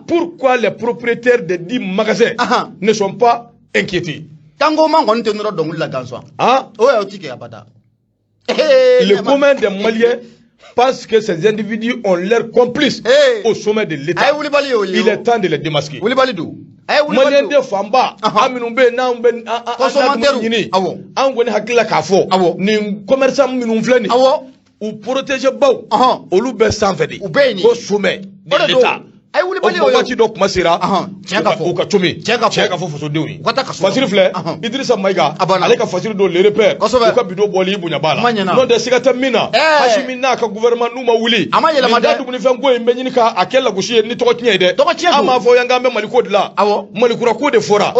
Pourquoi les propriétaires des dits magasins ne sont pas inquiétés? Tango man kɔni tɛ nɔrɔ dɔnkili la gansan. O y'a ti kɛ abada. Le commun des Maliens pense que ces individus ont l'air complices au sommet de l'État. Il est temps de les démasquer. Malien den fanba, an minnu bɛ yen, n'anw bɛ an ɲini, an kɔni hakili la k'a fɔ nin commerçant minnu filɛ nin, u protéger baw, olu bɛ sanfɛ de, au sommet de l'État. O waati dɔ kuma sera, u ka comi tiɲɛ ka fɔ fasodenw ye. Fasiri filɛ, Idrissa Maïga, ale ka fasiri don Le Repère, u ka bidon bɔli i bonya b'a la. N'o tɛ, siga tɛ min na, Assimi n'a ka gouvernement, n'u ma wuli, nin da dumunifɛn ko in bɛ ɲini k'a kɛ lagosi ye ni tɔgɔ tiɲɛ ye dɛ. An m'a fɔ yan k'an bɛ Mali ko de la, Mali kura ko de fɔra.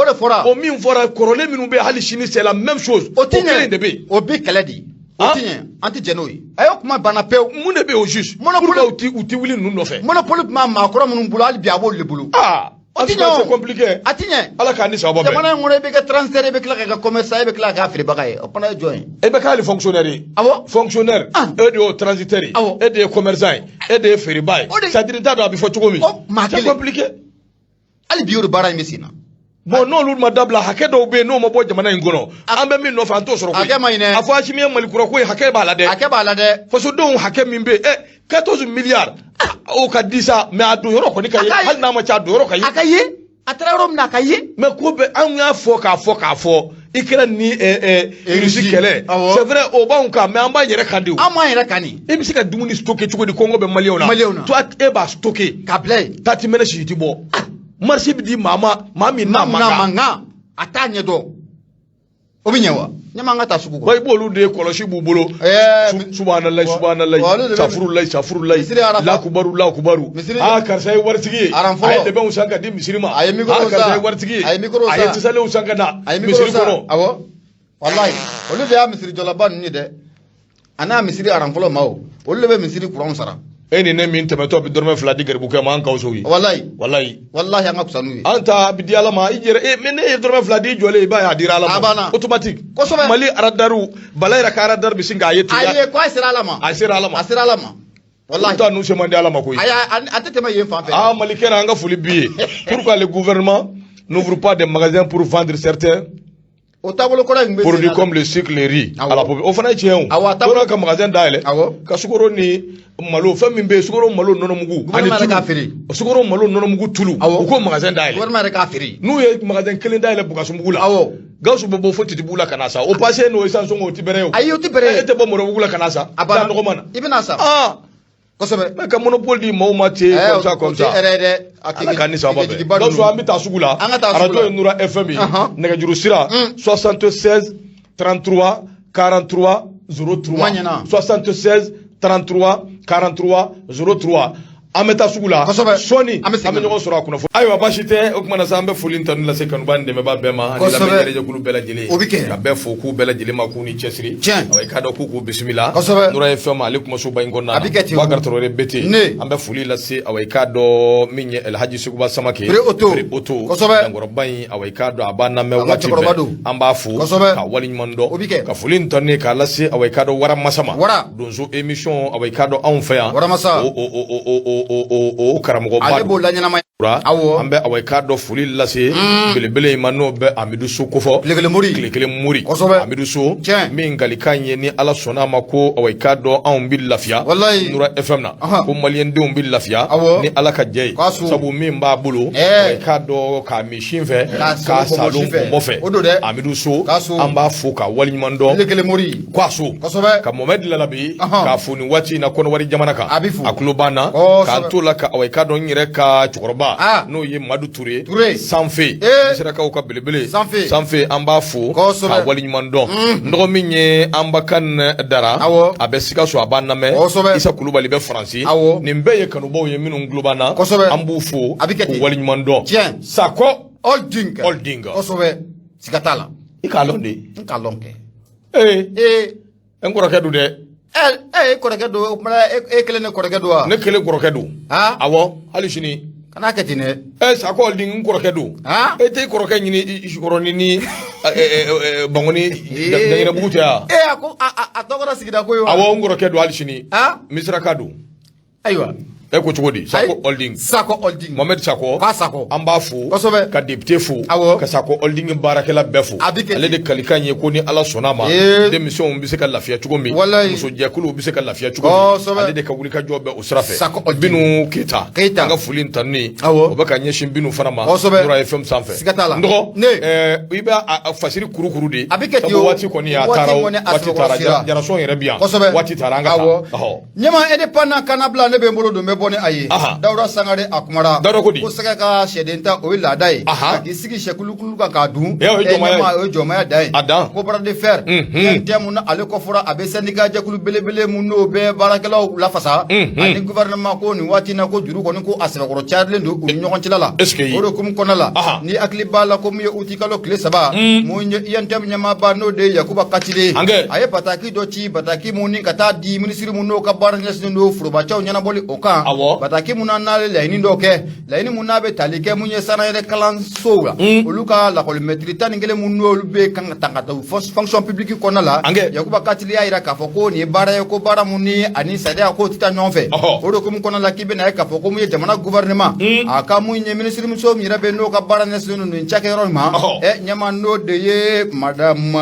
O min fɔra, kɔrɔlen minnu bɛ hali sini, c'est la même chose. O kelen de bɛ yen. O bi kɛlɛ de, o ti ɲɛ, an ti jɛn n'o ye. A y'o kuma banna pewu. Mun de bɛ yen au juste? Pourquoi u ti wuli ninnu nɔfɛ? Monopole tun b'a maakɔrɔ minnu bolo, hali bi a b'olu de bolo. Aa, o ti ɲɛ. C'est compliqué. A ti ɲɛ. Ala k'an ni sababa bɛn. Jamana in kɔnɔ, i bɛ kɛ transitaire, i bɛ tila ka kɛ commerçant, i bɛ tila ka kɛ feerebaga ye. O fana ye jɔn ye? E bɛ k'ale fonctionnaire ye. Fonctionnaire, e de y'o transitaire ye, e de ye commerçant ye, e de ye feereba ye. C'est à dire, n t'a dɔn a bɛ fɔ cogo min. C'est compliqué. Hali bi o de baara in bɛ sen na. Bon, n'olu ma dabila, hakɛ dɔw bɛ yen n'o ma bɔ jamana in kɔnɔ, an bɛ min nɔfɛ, an t'o sɔrɔ koyi. Hakɛ ma ɲi dɛ. A fɔ Assimi ye Mali kura ko ye, hakɛ b'a la dɛ. Hakɛ b'a la dɛ. Fasodenw hakɛ min bɛ yen, 14 milliards, o ka di sa, mais a don yɔrɔ kɔni ka ye, hali n'a ma ca, a don yɔrɔ ka ye. A ka ye. A taara yɔrɔ min na a ka ye. Mais ko bɛɛ, anw y'a fɔ k'a fɔ k'a fɔ Ukraine ni Russie kɛlɛ, c'est vrai, o b'anw kan, mais an b'an yɛrɛ kan de o. An b'an yɛrɛ kan de. E bɛ se ka dumuni stocker cogo di? Kɔngɔ bɛ maliyɛnw na. Maliyɛnw na. Toi, e b'a stocker. K'a bila yen. Taati mɛnɛ si ti bɔ. Marché bɛ di maa ma, maa min n'a man kan. Man kan, a t'a ɲɛ dɔn. O bɛ ɲɛ wa? Ɲɛma, an ka taa sugu kɔnɔ. Wa i b'olu de kɔlɔsi b'u bolo. Subahanallahi, subahanallahi, safurulayi, safurulayi, lakubaru, lakubaru. Aa, karisa ye waritigi ye. A ye dɛbɛnw san ka di misiri ma. A ye micro san. Karisa ye waritigi ye. A ye micro san. A ye tisalew san ka na misiri kɔnɔ. Awɔ, walayi, olu de y'a misiri jɔlaba ninnu ye dɛ. A n'a misiri aran fɔlɔ ma o, olu de bɛ misiri kuranw sara. E ni ne min tɛmɛtɔ bɛ dɔrɔmɛ 2 di garibukɛ ma, an ka fisa o ye. Walayi. Walayi. Walayi, an ka fisa n'u ye. An ta bi di Ala ma, i yɛrɛ e mais ne ye dɔrɔmɛ 2 di jɔlen, i b'a ye a dira Ala ma. A banna. Automatique. Kosɛbɛ. Mali aradaru Bala yɛrɛ ka aradari bɛ sin k'a ye ten. A ye ko a sera Ala ma. A sera Ala ma. A sera Ala ma. Walayi. Ta ninnu se man di Ala ma koyi. Ayi, a tɛ tɛmɛ yen fan fɛ. Ah, Mali kɛra, an ka foli b'i ye. Pourquoi le gouvernement n'ouvre pas des magasins pour vendre certains O taabolo kɔrɔ in bɛ produits comme le sucre, le riz à la population? O fana ye tiɲɛ o. Awɔ. Taabolo ka magasin dayɛlɛ. Ka sukaro ni malo, fɛn min bɛ yen, sukaro, malo, nɔnɔmugu. Gouvernement yɛrɛ k'a feere. Sukaro, malo, nɔnɔmugu, tulu. U k'o magasin dayɛlɛ. Gouvernement yɛrɛ k'a feere. N'u ye magasin kelen dayɛlɛ Bukasumbugu la. Gawusu bɛ bɔ fo Titibugu la ka na sa. O passé n'o essence o ti bɛrɛ ye o. Ayi, o ti bɛrɛ ye. E tɛ bɔ Mɔrɔbugu la ka na sa. A banna. Da nɔgɔman na. I bɛna sa. Ah. Kosɛbɛ. Mais ka monopole di maaw ma ten, comme ça, comme ça. O tɛ hɛrɛ ye dɛ. Ala k'an ni sababa bɛn. Gawusu, an bɛ taa sugu la. An ka taa sugu la. Arajo ye Nura FM ye. Nɛgɛjuru sira 76 33 43 03. 76 33 43 03. An bɛ taa sugu la. Kosɛbɛ. Sɔɔni an bɛ an bɛ ɲɔgɔn sɔrɔ a kunnafoni. Ayiwa, baasi tɛ. O kumana sa, an bɛ foli tanu lase kanuba ni dɛmɛba bɛɛ ma. Ani lamɛnjɛkulu bɛɛ lajɛlen. O bɛ kɛ. Ka bɛɛ fo k'u bɛɛ lajɛlen ma k'u ni cɛsiri. Tiɲɛ. Awa, i k'a dɔn k'u k'u bisimila. Kosɛbɛ. Nura FM, ale kumasoba in kɔnɔna na. A bɛ kɛ ten. Bakari Traoré Bete. Ne. An bɛ foli lase, awa, i k'a dɔn min ye Elhaji Seguba Samake. Pere Oto. Pere Oto. Kosɛbɛ. Dankɔrɔba in, awa, i k'a dɔn a b'an lamɛn waati bɛɛ. An b'a fo. Kosɛbɛ. Ka waleɲuman dɔn. O bɛ kɛ. Ka foli in tanu k'a lase, awa, i k'a dɔn Wara Masa ma. Wara. Donso émission, awa, i k'a dɔn anw fɛ yan. Wara Masa. O karamɔgɔba. Ale b'o la ɲɛnamaya. Awɔ. An bɛ, awa, i k'a dɔn foli lase belebele in ma, n'o bɛ Amidu So kofɔ. Tile kelen mori. Tile kelen mori. Kosɛbɛ. Amidu So. Tiɲɛ. Min kalikan ye ni Ala sɔnna a ma ko, awa, i k'a dɔn anw bɛ lafiya. Walayi. Nura FM na. Ko maliyɛndenw bɛ lafiya. Awɔ. Ni Ala ka jɛ ye. K'a su. Sabu min b'a bolo. Awa, i k'a dɔn k'a min sin fɛ. K'a salon bɔnbɔn fɛ. O don dɛ. Amidu So. K'a su. An b'a fo ka waleɲuman dɔn. Tile kelen mori. K'a su. Kosɛbɛ. Ka Mohamed Lalabi. K'a fo nin waati in na Kɔnɔwari jamana kan. A bɛ fo. A tulo b'an na. K'an t'o la ka, awa, i k'a dɔn n yɛrɛ ka cɛkɔrɔba. N'o ye Madu Ture. Ture. Sanfe. Misirakaw ka belebele. Sanfe. Sanfe, an b'a fo. Kosɛbɛ. K'a waleɲuman dɔn. N dɔgɔ min ye Anbakan Dara. Awɔ. A bɛ Sikaso, a b'an lamɛn. Kosɛbɛ. Isa Kulubali bɛ Faransi. Awɔ. Nin bɛɛ ye kanubaw ye minnu tulo b'an na. Kosɛbɛ. An b'u fo. A bɛ kɛ ten. K'u waleɲuman dɔn. Tiɲɛ. Sakɔ. Holding. Holding. Kosɛbɛ. Siga t'a la. I k'a lɔn de. N k'a lɔn kɛ. Ee. N kɔrɔkɛ don dɛ. E kɔrɔkɛ don, o kumana e kelen ne kɔrɔkɛ don wa? Ne kelen kɔrɔkɛ don. Awɔ, hali sini. Kan'a kɛ ten dɛ. Sakɔ Holding, n kɔrɔkɛ don. E t'i kɔrɔkɛ ɲini Sikɔrɔni ni Bankoni Dangɛnɛbugu tɛ wa? A ko a tɔgɔ kɛra sigida ko ye wa? Awɔ, n kɔrɔkɛ don hali sini. Misiraka don. Ayiwa. E ko cogo di? Sakɔ Holding. Sakɔ Holding. Mohamed Sakɔ. K'a Sakɔ. An b'a fo. Kosɛbɛ. Ka député fo. Awɔ. Ka Sakɔ Holding baarakɛla bɛɛ fo. A bɛ kɛ. Ale de kalikan ye ko ni Ala sɔnna a ma. Denmisɛnw bɛ se ka lafiya cogo min. Walayi. Musojɛkuluw bɛ se ka lafiya cogo min. Kosɛbɛ. Ale de ka wulikajɔ bɛ o sira fɛ. Sakɔ Holding. Binu Keyita. Keyita. An ka foli ni tanuni. Awɔ. O bɛ ka ɲɛsin Binu fana ma. Kosɛbɛ. Nura FM sanfɛ. Siga t'a la. N dɔgɔ. Ne. I bɛ a fasiri kurukuru de. A bɛ kɛ ten o. Waati kɔni a taara o. Waati taara. Jaraso yɛrɛ bi yan. Kosɛbɛ. Waati taara, an ka taa. Awɔ. Ɲɛma indépendant kannabila, ne bɛ n bolo don, n bɛ bɔ ni a ye. Dawuda Sangare, a kumara. Dawuda ko di? Ko sɛgɛ ka sɛden ta, o ye laada ye. Ka k'i sigi sɛkulukulu kan k'a dun. O ye jɔnmaya ye. O ye jɔnmaya dan ye. A dan. Ko bras de fer. UNTM na, ale kɔfɔra, a bɛ syndicat jɛkulu belebele mun n'o bɛ baarakɛlaw lafasa. Ani gouvernement ko nin waati in na ko juru kɔni ko a sɛbɛkɔrɔ carilen don u ni ɲɔgɔn cɛla la. Est ce que. O de hukumu kɔnɔna la. Ni hakili b'a la ko min ye uti kalo tile 3. Mun ye UNTM ɲɛmaaba n'o de ye Yakuba Katile. A ye bataki dɔ ci, bataki mun ni ka taa di minisiri mun n'o ka baara ɲɛsinnen don forobacɛw ɲɛnabɔli o kan. Bataki mun na n'ale laɲini dɔw kɛ, laɲini mun n'a bɛ tali kɛ mun ye sanayɛlɛ kalansow la, olu ka lakɔlimɛtiri 11 mun n'olu bɛ kan ka ta ka taa fonction publique kɔnɔna la. Yakuba Katile y'a jira k'a fɔ ko nin ye baara ye, ko baara mun ni ani sariya k'o tɛ taa ɲɔgɔn fɛ. O de hukumu kɔnɔna la k'i bɛna ye k'a fɔ ko mun ye jamana gouvernement a ka mun ye minisirimuso min yɛrɛ bɛ n'o ka baara ɲɛsinnen don nin cakɛyɔrɔ in ma, ɲɛma n'o de ye madame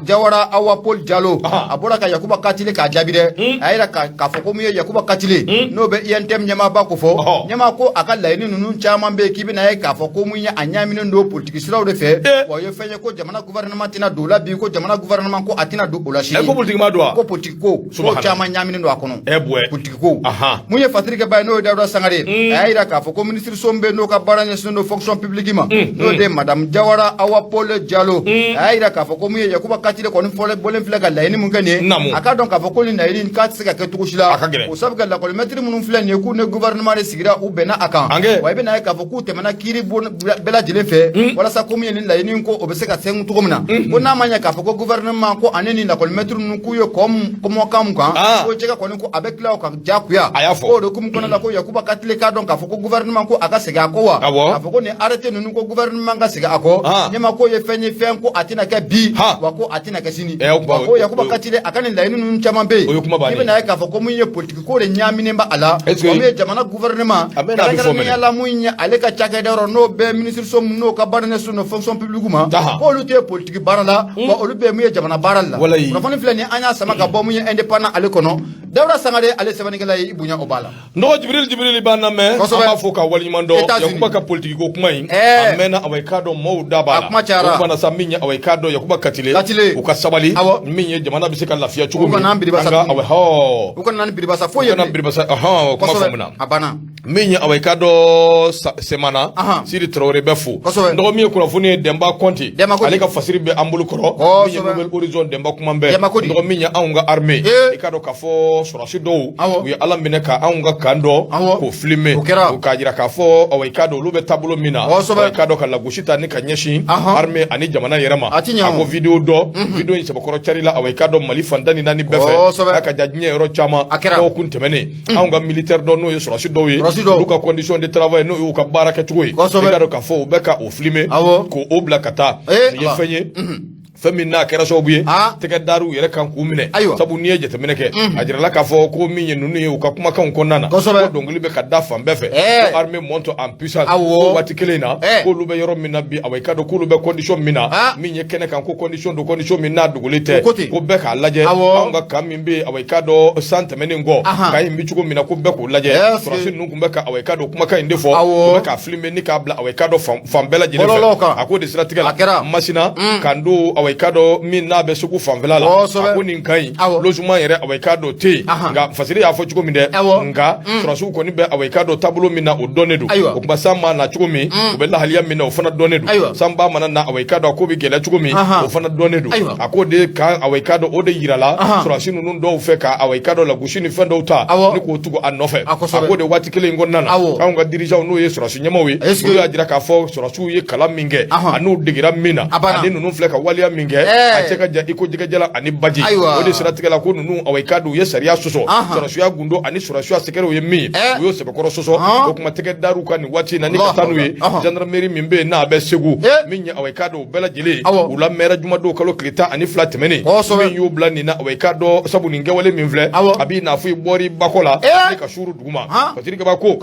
Jawara Awa Paul Jalo, a bɔra ka Yakuba Katile k'a jaabi dɛ. A y'a jira k'a fɔ ko mun ye Yakuba Katile n'o bɛ CNTM ɲɛmaaba ko fɔ, ɲɛmaa ko a ka laɲini ninnu caman bɛ yen k'i bɛna ye k'a fɔ ko mun ye a ɲaaminen don politiki siraw de fɛ. Wa o ye fɛn ye ko jamana gouvernement tɛna don o la bi, ko jamana gouvernement ko a tɛna don o la sini. Ko politiki ma don wa? Ko politiki ko ko caman ɲaaminen don a kɔnɔ. Bɔɛ. Politiki ko. Mun ye fasirikɛba ye, n'o ye Dawuda Sangare, a y'a jira k'a fɔ ko minisiriso min bɛ yen n'o ka baara ɲɛsinnen don fonction publique ma, n'o de ye madame Jawara Awa Paul Jalo, a y'a jira k'a fɔ ko mun ye Yakuba Katile kɔni fɔlen bɔlen filɛ ka laɲini mun kɛ nin ye, a k'a dɔn k'a fɔ ko nin laɲini in k'a tɛ se ka kɛ cogo si la. A ka gɛlɛn. O sabu kɛ lakɔlimɛtiri minnu filɛ nin ye, k'u ni gouvernement de sigira, u bɛnna a kan. Wa i bɛna ye k'a fɔ k'u tɛmɛna kiiri bon bɛɛ lajɛlen fɛ walasa ko mun ye nin laɲini in ko o bɛ se ka sɛngu cogo min na. Ko n'a ma ɲɛ k'a fɔ ko gouvernement ko ani nin lakɔlimɛtiri ninnu k'u ye kɔ mun kɔmɔkan mun kan, ko jɛgɛ kɔni ko a bɛ tila o kan diyagoya. A y'a fɔ. K'o de hukumu kɔnɔna la, ko Yakuba Katile k'a dɔn k'a fɔ ko gouvernement ko a ka segin a kɔ wa, k'a fɔ ko nin arrêté ninnu ko gouvernement ka segin a kɔ. Ɲɛma ko ye fɛn ye, fɛn ko a tɛna kɛ bi, wa ko a tɛna kɛ sini. Wa ko Yakuba Katile a ka nin laɲini ninnu caman bɛ yen, O ye kuma bannen i bɛna ye k'a fɔ ko mun ye politiki ko de ɲaaminen b'a la, wa mun ye jamana gouvernement, A bɛ na, a bɛ fɔ mɛnɛ. kɛrɛnkɛrɛnnenya la mun ye ale ka cakɛda yɔrɔ n'o bɛ minisiriso min n'o ka baara ɲɛsinnen don fonction publique ma, k'olu tɛ politiki baara la, wa olu bɛ mun ye jamana baara la. Kunnafoni filɛ nin, an y'a sama ka bɔ mun ye Indépendant ale kɔnɔ. Dawuda Sangare ale sɛbɛnnikɛla ye, i bonya o b'a la. N dɔgɔ Jibril Jibril b'an lamɛn, an b'a fo ka waleɲuman dɔn. Yakuba ka politiki ko kuma in, a mɛnna, awa i k'a dɔn maaw da b'a la. A kuma cayara. O kuma na sa, min ye awa i k'a dɔn Yakuba Katile, Katile. u ka sabali, min ye jamana bɛ se ka lafiya cogo U min. kana an biribasa An ka tuguni. awa hɔ. U kana ni biribasa foyi U ye kana bilen. biribasa, ɔhɔn, o kuma faamuna. A banna. Min ye awa i k'a dɔn Semana Sidi Tarawele bɛ fo. Dɔgɔ min ye kunnafoni ye, Dɛnba Kɔnte, Dɛnba Kɔnte. ale ka fasiri bɛ an bolo kɔrɔ. Min ye Nouvel Horizon, Dɛnba kuma bɛɛ. Dɛnba Kɔnte. Dɔgɔ min ye anw ka armée, i k'a dɔn k'a fɔ sɔrɔdasi dɔw, u ye Ala minɛ ka anw ka camp dɔ k'o filmer, O kɛra. o k'a jira k'a fɔ awa i k'a dɔn olu bɛ taabolo min na, awa i k'a dɔn ka lagosi ta ni ka ɲɛsin armée ani jamana yɛrɛ ma. A ti ɲɛ A o. ko vidéo dɔ, vidéo in sɛbɛkɔrɔ carila awa i k'a dɔn Mali fan 14 bɛɛ fɛ. A ka ja diɲɛ yɔrɔ caman. A kɛra. Dɔgɔkun tɛmɛnen, anw ka militaire dɔ, n'o ye sɔrɔdasi dɔw ye, Sɔrɔdasi dɔw. olu ka condition de travail, n'o y'u ka baara kɛcogo ye, i k'a dɔn k'a fɔ u bɛ ka o filmer k'o bila ka taa. Nin ye fɛn ye, fɛn min n'a kɛra sababu ye tɛgɛ dar'u yɛrɛ kan k'u minɛ. Sabu n'i ye jateminɛ kɛ, a jirala k'a fɔ ko min ye ninnu ye, u ka kumakanw kɔnɔna na, ko dɔnkili bɛ ka da fan bɛɛ fɛ, ko armée monte en puissance, ko waati kelen in na, k'olu bɛ yɔrɔ min na bi, awa i k'a dɔn k'olu bɛ condition min na, min ye kɛnɛ kan, ko condition don, condition min n'a dogolen tɛ, O ko ten. ko bɛɛ k'a lajɛ. Anw ka camp min bɛ yen, awa i k'a dɔn san tɛmɛnen kɔ, camp in bɛ cogo min na, ko bɛɛ k'o lajɛ. Sɔrɔdasi ninnu tun bɛ ka awa i k'a dɔn kumakan in de fɔ, u bɛ k'a filmer ni k'a bila awa i k'a dɔn fan bɛɛ lajɛlen Bɔlɔlɔw fɛ. kan. A ko de siratigɛ la, A kɛra. Masina kan don, awa i k'a dɔn min n'a bɛ Segu fanfɛla la, a ko nin camp in, logement yɛrɛ, awa i k'a dɔn tɛ yen. Nka fasiri y'a fɔ cogo min dɛ, nka sɔrɔdasiw kɔni bɛ awa i k'a dɔn taabolo min na, o dɔnnen don. O kuma san mana na cogo min, u bɛ lahaliya min na, o fana dɔnnen don. Sanba mana na, awa i k'a dɔn a ko bɛ gɛlɛya cogo min, o fana dɔnnen don. A ko de kan, awa i k'a dɔn o de yirala sɔrɔdasi ninnu dɔw fɛ ka awa i k'a dɔn lagosi ni fɛn dɔw ta ni k'o tugu a nɔfɛ. A A ko de waati kelen in kɔnɔna na, anw ka dirigeants, n'o ye sɔrɔdasi ɲɛmaaw ye, olu y'a jira k'a fɔ sɔrɔdasiw ye kalan min kɛ an'u degera min na, A banna. ani ninnu filɛ ka waleya min kɛ, a cɛ ka jan i ko jɛgɛjalan ani baji. O de siratigɛ la, ko ninnu, awa i k'a dɔn u ye sariya sɔsɔ, sɔrɔdasiya gundo ani sɔrɔdasiya sɛgɛrɛw ye min ye, u y'o sɛbɛkɔrɔ sɔsɔ. O kuma tɛgɛ dar'u kan nin waati in na ni ka taa n'u ye gendarmerie min bɛ yen n'a bɛ Segu, min ye awa i k'a dɔn u bɛɛ lajɛlen u lamɛnra jumadon kalo tile 12 tɛmɛnen, min y'u bila nin na, awa i k'a dɔn sabu nin kɛwale min filɛ, a b'i n'a fɔ i bɔr'i bakɔ la ni ka suuru duguma. Fasiri Kaba ko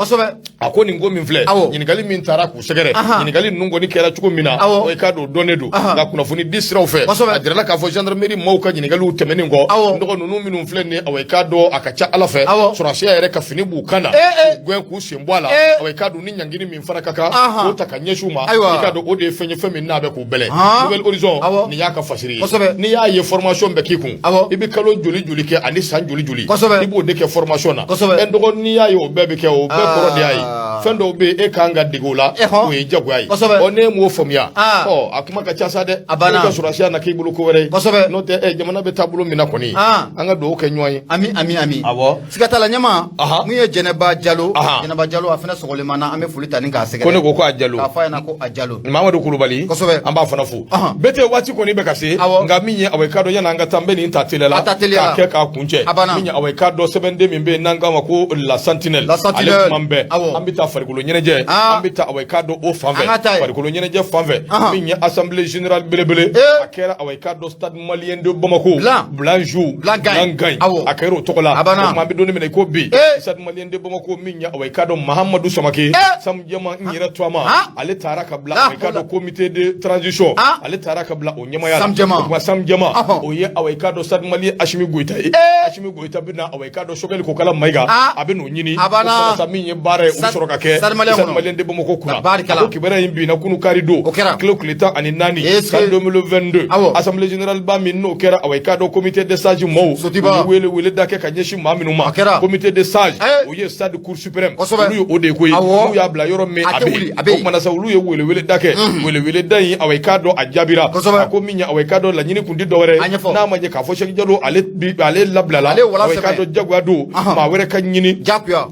a ko nin ko min filɛ, ɲininkali min taara k'u sɛgɛrɛ, ɲininkali ninnu kɔni kɛra cogo min na, i k'a dɔn o dɔnnen don. Nka kunnafoni di siraw fɛ, a jirala k'a fɔ gendarmerie maaw ka ɲininkaliw tɛmɛnen kɔ, dɔgɔ ninnu minnu filɛ nin ye, awa i k'a dɔn a ka ca Ala fɛ, sɔrɔdasiya yɛrɛ ka fini b'u kan na, k'u gɛn k'u sen bɔ a la, awa i k'a dɔn ni ɲangini min fana ka kan k'o ta ka ɲɛsin u ma, i k'a dɔn o de ye fɛn ye, fɛn min n'a bɛ k'u bɛlɛn. Nouvel Horizon, nin y'a ka fasiri ye. N'i y'a ye formation bɛ k'i kun, i bɛ kalo joli joli kɛ ani san joli joli, i b'o de kɛ formation na. Ɛ dɔgɔ, n'i y'a ye o bɛɛ bɛ kɛ, o bɛɛ kɔrɔ de y'a ye fɛn dɔw bɛ yen e kan ka dege o la, o ye jagoya ye. Ɔ n'e m'o faamuya, ɔ a kuma ka ca sa dɛ. A banna. E ka sɔrɔdasiya na k'i bolo ko wɛrɛ ye. N'o tɛ ɛ jamana bɛ taabolo min na kɔni, an ka dugawu kɛ ɲɔgɔn ye. Ami ami ami. Awɔ. Siga t'a la ɲɛma. Mun ye Jɛnɛba Jalo? Jɛnɛba Jalo, a fana sɔgɔlen b'an na, an bɛ foli ta ni k'a sɛgɛrɛ. Ko ne ko ko a Jalo. K'a fɔ a ɲɛna ko a Jalo. Mamadu Kulubali. An b'a fana fo. Bete waati kɔni bɛ ka se. Nka min ye awa i k'a dɔn yanni an ka taa, n bɛ nin ta teliya la. A ta teliya la. K'a kɛ k'a kuncɛ. A banna. Min ye awa i k'a dɔn sɛbɛnden min bɛ yen n'an k'a ma ko La Sentinelle. La Sentinelle. Ale kuma bɛɛ. An bɛ taa farikolo ɲɛnajɛ, an bɛ taa, awa, i k'a dɔn o fan fɛ, farikolo ɲɛnajɛ fan fɛ, min ye assemblée générale belebele, a kɛra, awa, i k'a dɔn Stade Malien de Bamako, blanc joue, blanc gagne, a kɛra o tɔgɔ la. O tuma an bɛ don min na i ko bi, Stade Malien de Bamako, min ye, awa, i k'a dɔn Mahamadu Samake, Sam Jɛman n yɛrɛ to a ma, ale taara ka bila, awa, i k'a dɔn comité de transition, ale taara ka bila o ɲɛmaaya la. Sam Jɛman. O tuma Sam Jɛman, o ye, awa, i k'a dɔn Stade Malien Asimi Goyita ye. Asimi Goyita bɛ na, awa, i k'a dɔn Sogɛli Kokala Mayiga, a bɛ n'o ɲini walasa min ye baara ye, o bɛ sɔrɔ ka kɛ Stade Malien Stade Malien de Bamako kunna. A ko kibaruya in binna kunu kari don, kilo tile 14, san 2022, assemblée générale ba min n'o kɛra, awa, i k'a dɔn comité des sages maaw, u ye wele wele da kɛ ka ɲɛsin maa minnu ma. Comité des sages, o ye stade cour suprême, olu ye o de ye koyi, n'u y'a bila yɔrɔ min, a bɛ yen. O kumana sa, olu ye wele wele da kɛ, wele wele da in, awa, i k'a dɔn a jaabira. A ko min ye, awa, i k'a dɔn laɲini kun tɛ dɔwɛrɛ ye, n'a ma ɲɛ k'a fɔ Sɛki Jalo ale bi ale labilala, awa, i k'a dɔn jagoya don, maa wɛrɛ ka ɲini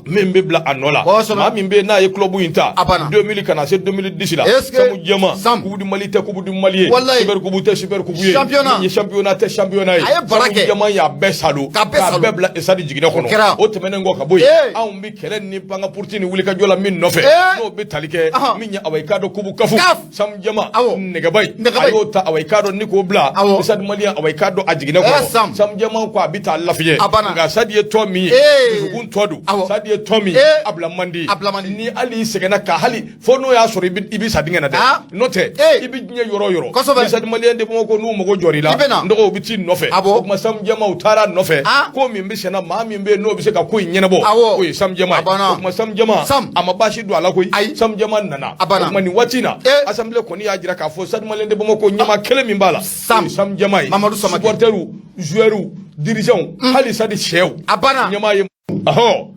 min bɛ bila a nɔ la, maa min bɛ yen n'a ye club in ta 2000 ka na se 2010 la. Samu Jɛman, Coupe du Mali tɛ Coupe du Mali ye, super coupe tɛ super coupe ye, min ye championnat tɛ championnat ye, Samu Jɛman y'a bɛɛ salo k'a bɛɛ bila stade jiginɛ kɔnɔ. O tɛmɛnen kɔ ka bɔ yen, anw bɛ kɛlɛ ni panga puruti ni wulikajɔ la min nɔfɛ, n'o bɛ tali kɛ min ye, awa, i k'a dɔn coupe CAF, Samu Jɛman nɛgɛba in, a y'o ta, awa, i k'a dɔn ni k'o bila Stade Malien, awa, i k'a dɔn a jiginɛ kɔnɔ. Samu Jɛman ko a bɛ taa lafiyɛ, nka Stade ye tɔn min ye, dusukun tɔ don, Stade ye tɔn min ye, a bila man di ni hali i sɛgɛnna ka hali fo n'o y'a sɔrɔ i bɛ sa dingɛ na dɛ, n'o tɛ i bɛ diɲɛ yɔrɔ o yɔrɔ, ni Stade Malien de Bamako n'u mago jɔr'i la, n dɔgɔ, u bɛ t'i nɔfɛ. O tuma Samu Jɛman, u taara nɔfɛ, ko min bɛ senna, maa min bɛ yen n'o bɛ se ka ko in ɲɛnabɔ, o ye Samu Jɛman ye. O tuma Samu Jɛman, a ma baasi don a la koyi. Samu Jɛman nana. O tuma nin waati in na, assemblée kɔni y'a jira k'a fɔ Stade Malien de Bamako ɲɛmaa kelen min b'a la, o ye Samu Jɛman ye. Supporters, joueurs, dirigeants, hali stade sɛw, ɲɛmaa ye.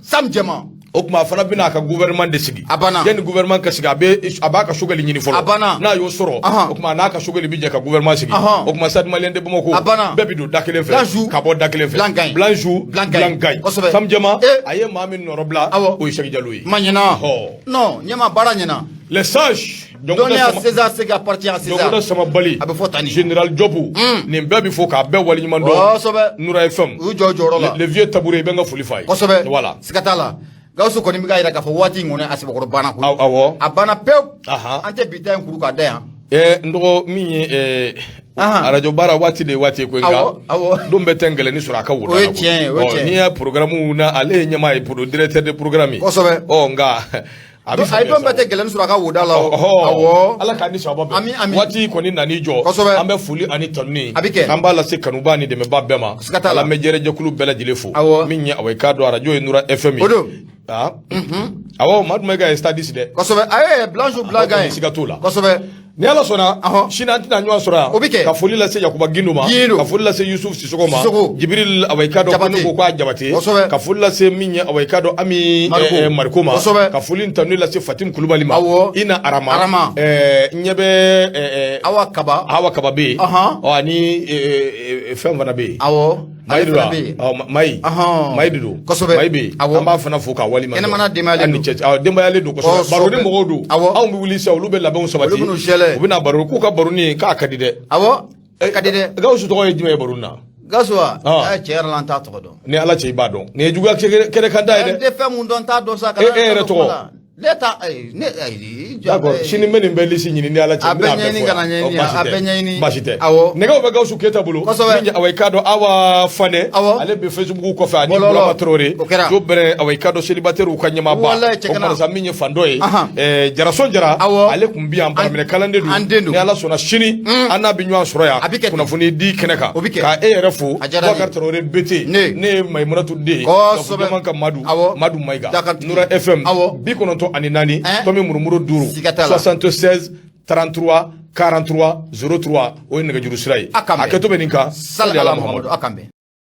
Samu Jɛman. O tuma a fana bɛna a ka gouvernement de sigi. A banna. Yanni gouvernement ka sigi, a bɛ a b'a ka Sogɛli ɲini fɔlɔ. A banna. N'a y'o sɔrɔ, o tuma n'a ka Sogɛli bɛ jɛ ka gouvernement sigi. O tuma Stade Malien de Bamako, A banna. bɛɛ bɛ don da kelen fɛ, Blanc joue. ka bɔ da kelen fɛ. Blanc gagne. Blanc joue, Blanc gagne. blanc gagne. Kosɛbɛ. Sam Jɛman, a ye maa min nɔrɔ bila, o ye Sɛki Jalo ye. Ma ɲɛna. Non, ɲɛma, baara ɲɛna. Les sages. Donner à César ce qui appartient à César. Jɔnkuda Samabali. A bɛ fɔ tan de. Général Diop. Nin bɛɛ bɛ fɔ k'a bɛɛ waleɲuman dɔn. Nura FM. U y'u jɔ u jɔyɔrɔ la. Le vieux tabouret, i bɛ n ka foli f'a ye. Kosɛbɛ. Voilà. Siga t'a la. Gawusu kɔni bɛ k'a jira k'a fɔ waati in kɔni a sɛbɛkɔrɔ banna koyi. Awɔ. A banna pewu. An tɛ bi ta in kuru k'a da yan. N dɔgɔ, min ye arajo baara waati de ye waati ye koyi, nka don bɛɛ tɛ ngɛlɛnni sɔrɔ a ka woda O ye tiɲɛ ye, o ye tiɲɛ ye. N'i ye programme na, ale ye ɲɛmaa ye, directeur de programme ye. Ɔ nka a bɛ ayi, don bɛɛ tɛ gɛlɛnni sɔrɔ a ka woda la o. Awɔ. Ala k'an ni sababa bɛn. Ami, ami. Waati kɔni nan'i jɔ. An bɛ foli ani tanuni. A bɛ kɛ. An b'a lase kanubaa ni dɛmɛbaa bɛɛ ma. Siga t'a la. An bɛ jɛrɛjɛkulu bɛɛ lajɛlen fo. Min ye, awa, i k'a dɔn arajo ye Nura FM ye. O don. Awɔ, maa tun bɛ ka stade dɛ. Kosɛbɛ. A ye blanc joue blanc gagne. Siga t'o la. Kosɛbɛ. Ni Ala sɔnna, sini an tɛna ɲɔgɔn sɔrɔ yan. O bɛ kɛ. Ka foli lase Yakuba Gindo ma. Gindo. Ka foli lase Yusuf Sisoko ma. Sisoko. Jibril, awa, i k'a dɔn ko ne ko k'a Jabate. Kosɛbɛ. Ka foli lase min ye, awa, i k'a dɔn Ami Mariko ma. Kosɛbɛ. Ka foli tanuni lase Fatim Kulubali ma. Ina Arama. Arama. N ɲɛ bɛ Awa Kaba. Awa Kaba bɛ yen. Ɔ ani fɛn fana bɛ yen. Awɔ. Mayi don wa? Mayi. Mayi de don. Kosɛbɛ. Mayi bɛ yen. An b'a fana fo k'a waleɲuman dɔn. Kɛnɛmana denbayalen don. Denbayalen don kosɛbɛ. Baroni mɔgɔw don. Anw bɛ wuli sisan, olu bɛ labɛnw sabati. Olu bɛ n'u sɛlɛ. U bɛna baro, k'u ka baroni k'a ka di dɛ. Awɔ. A ka di dɛ. Gawusu tɔgɔ ye jumɛn ye baroni na? Gawusu wa? Tiɲɛ yɛrɛ la, n t'a tɔgɔ dɔn. Ni Ala cɛ, i b'a dɔn. Nin ye juguya kɛnɛ kan da ye dɛ. N tɛ fɛn mun dɔn, n t'a dɔn sa. E yɛrɛ tɔgɔ? Ne ta ne ayi. D'accord, sini n bɛ nin bɛɛ lisi ɲini ni Ala cɛ. A bɛɛ ɲɛɲini ka na ɲɛɲini, a bɛɛ ɲɛɲini. Baasi tɛ. Nɛgɛw bɛ Gawusu Keyita bolo. Kosɛbɛ. Min, awa, i k'a dɔn Awa Fanɛ. Ale bɛ Facebook kɔfɛ ani Burama Traoré. O kɛra. Jo Bɛrɛ, awa, i k'a dɔn célibataire ka ɲɛmaaba. Walayi, cɛ O kumana sa, min ye fan dɔ ye. Jarason Jara. Ale tun bɛ yan, baraminɛ kalanden don. An den don. Ni Ala sɔnna sini, an n'a bɛ ɲɔgɔn sɔrɔ yan. A bɛ kɛ ten. Kunnafoni di kɛnɛ kan. O bɛ kɛ. Ka e yɛrɛ fo. A diyara n ye. Bubakari Traoré BT. Ne. Ne ye Mayimunatu den ye. Kosɛbɛ. Jama ka Madu. Madu Mayiga. Dakantigi. Nura FM. 94 tomi murumuru 5. Siga t'a la. 76 33 43 03, o ye nɛgɛjuru sira ye. A k'an bɛn. A kɛtɔ bɛ nin kan. Sali ala Muhamadu, a k'an bɛn.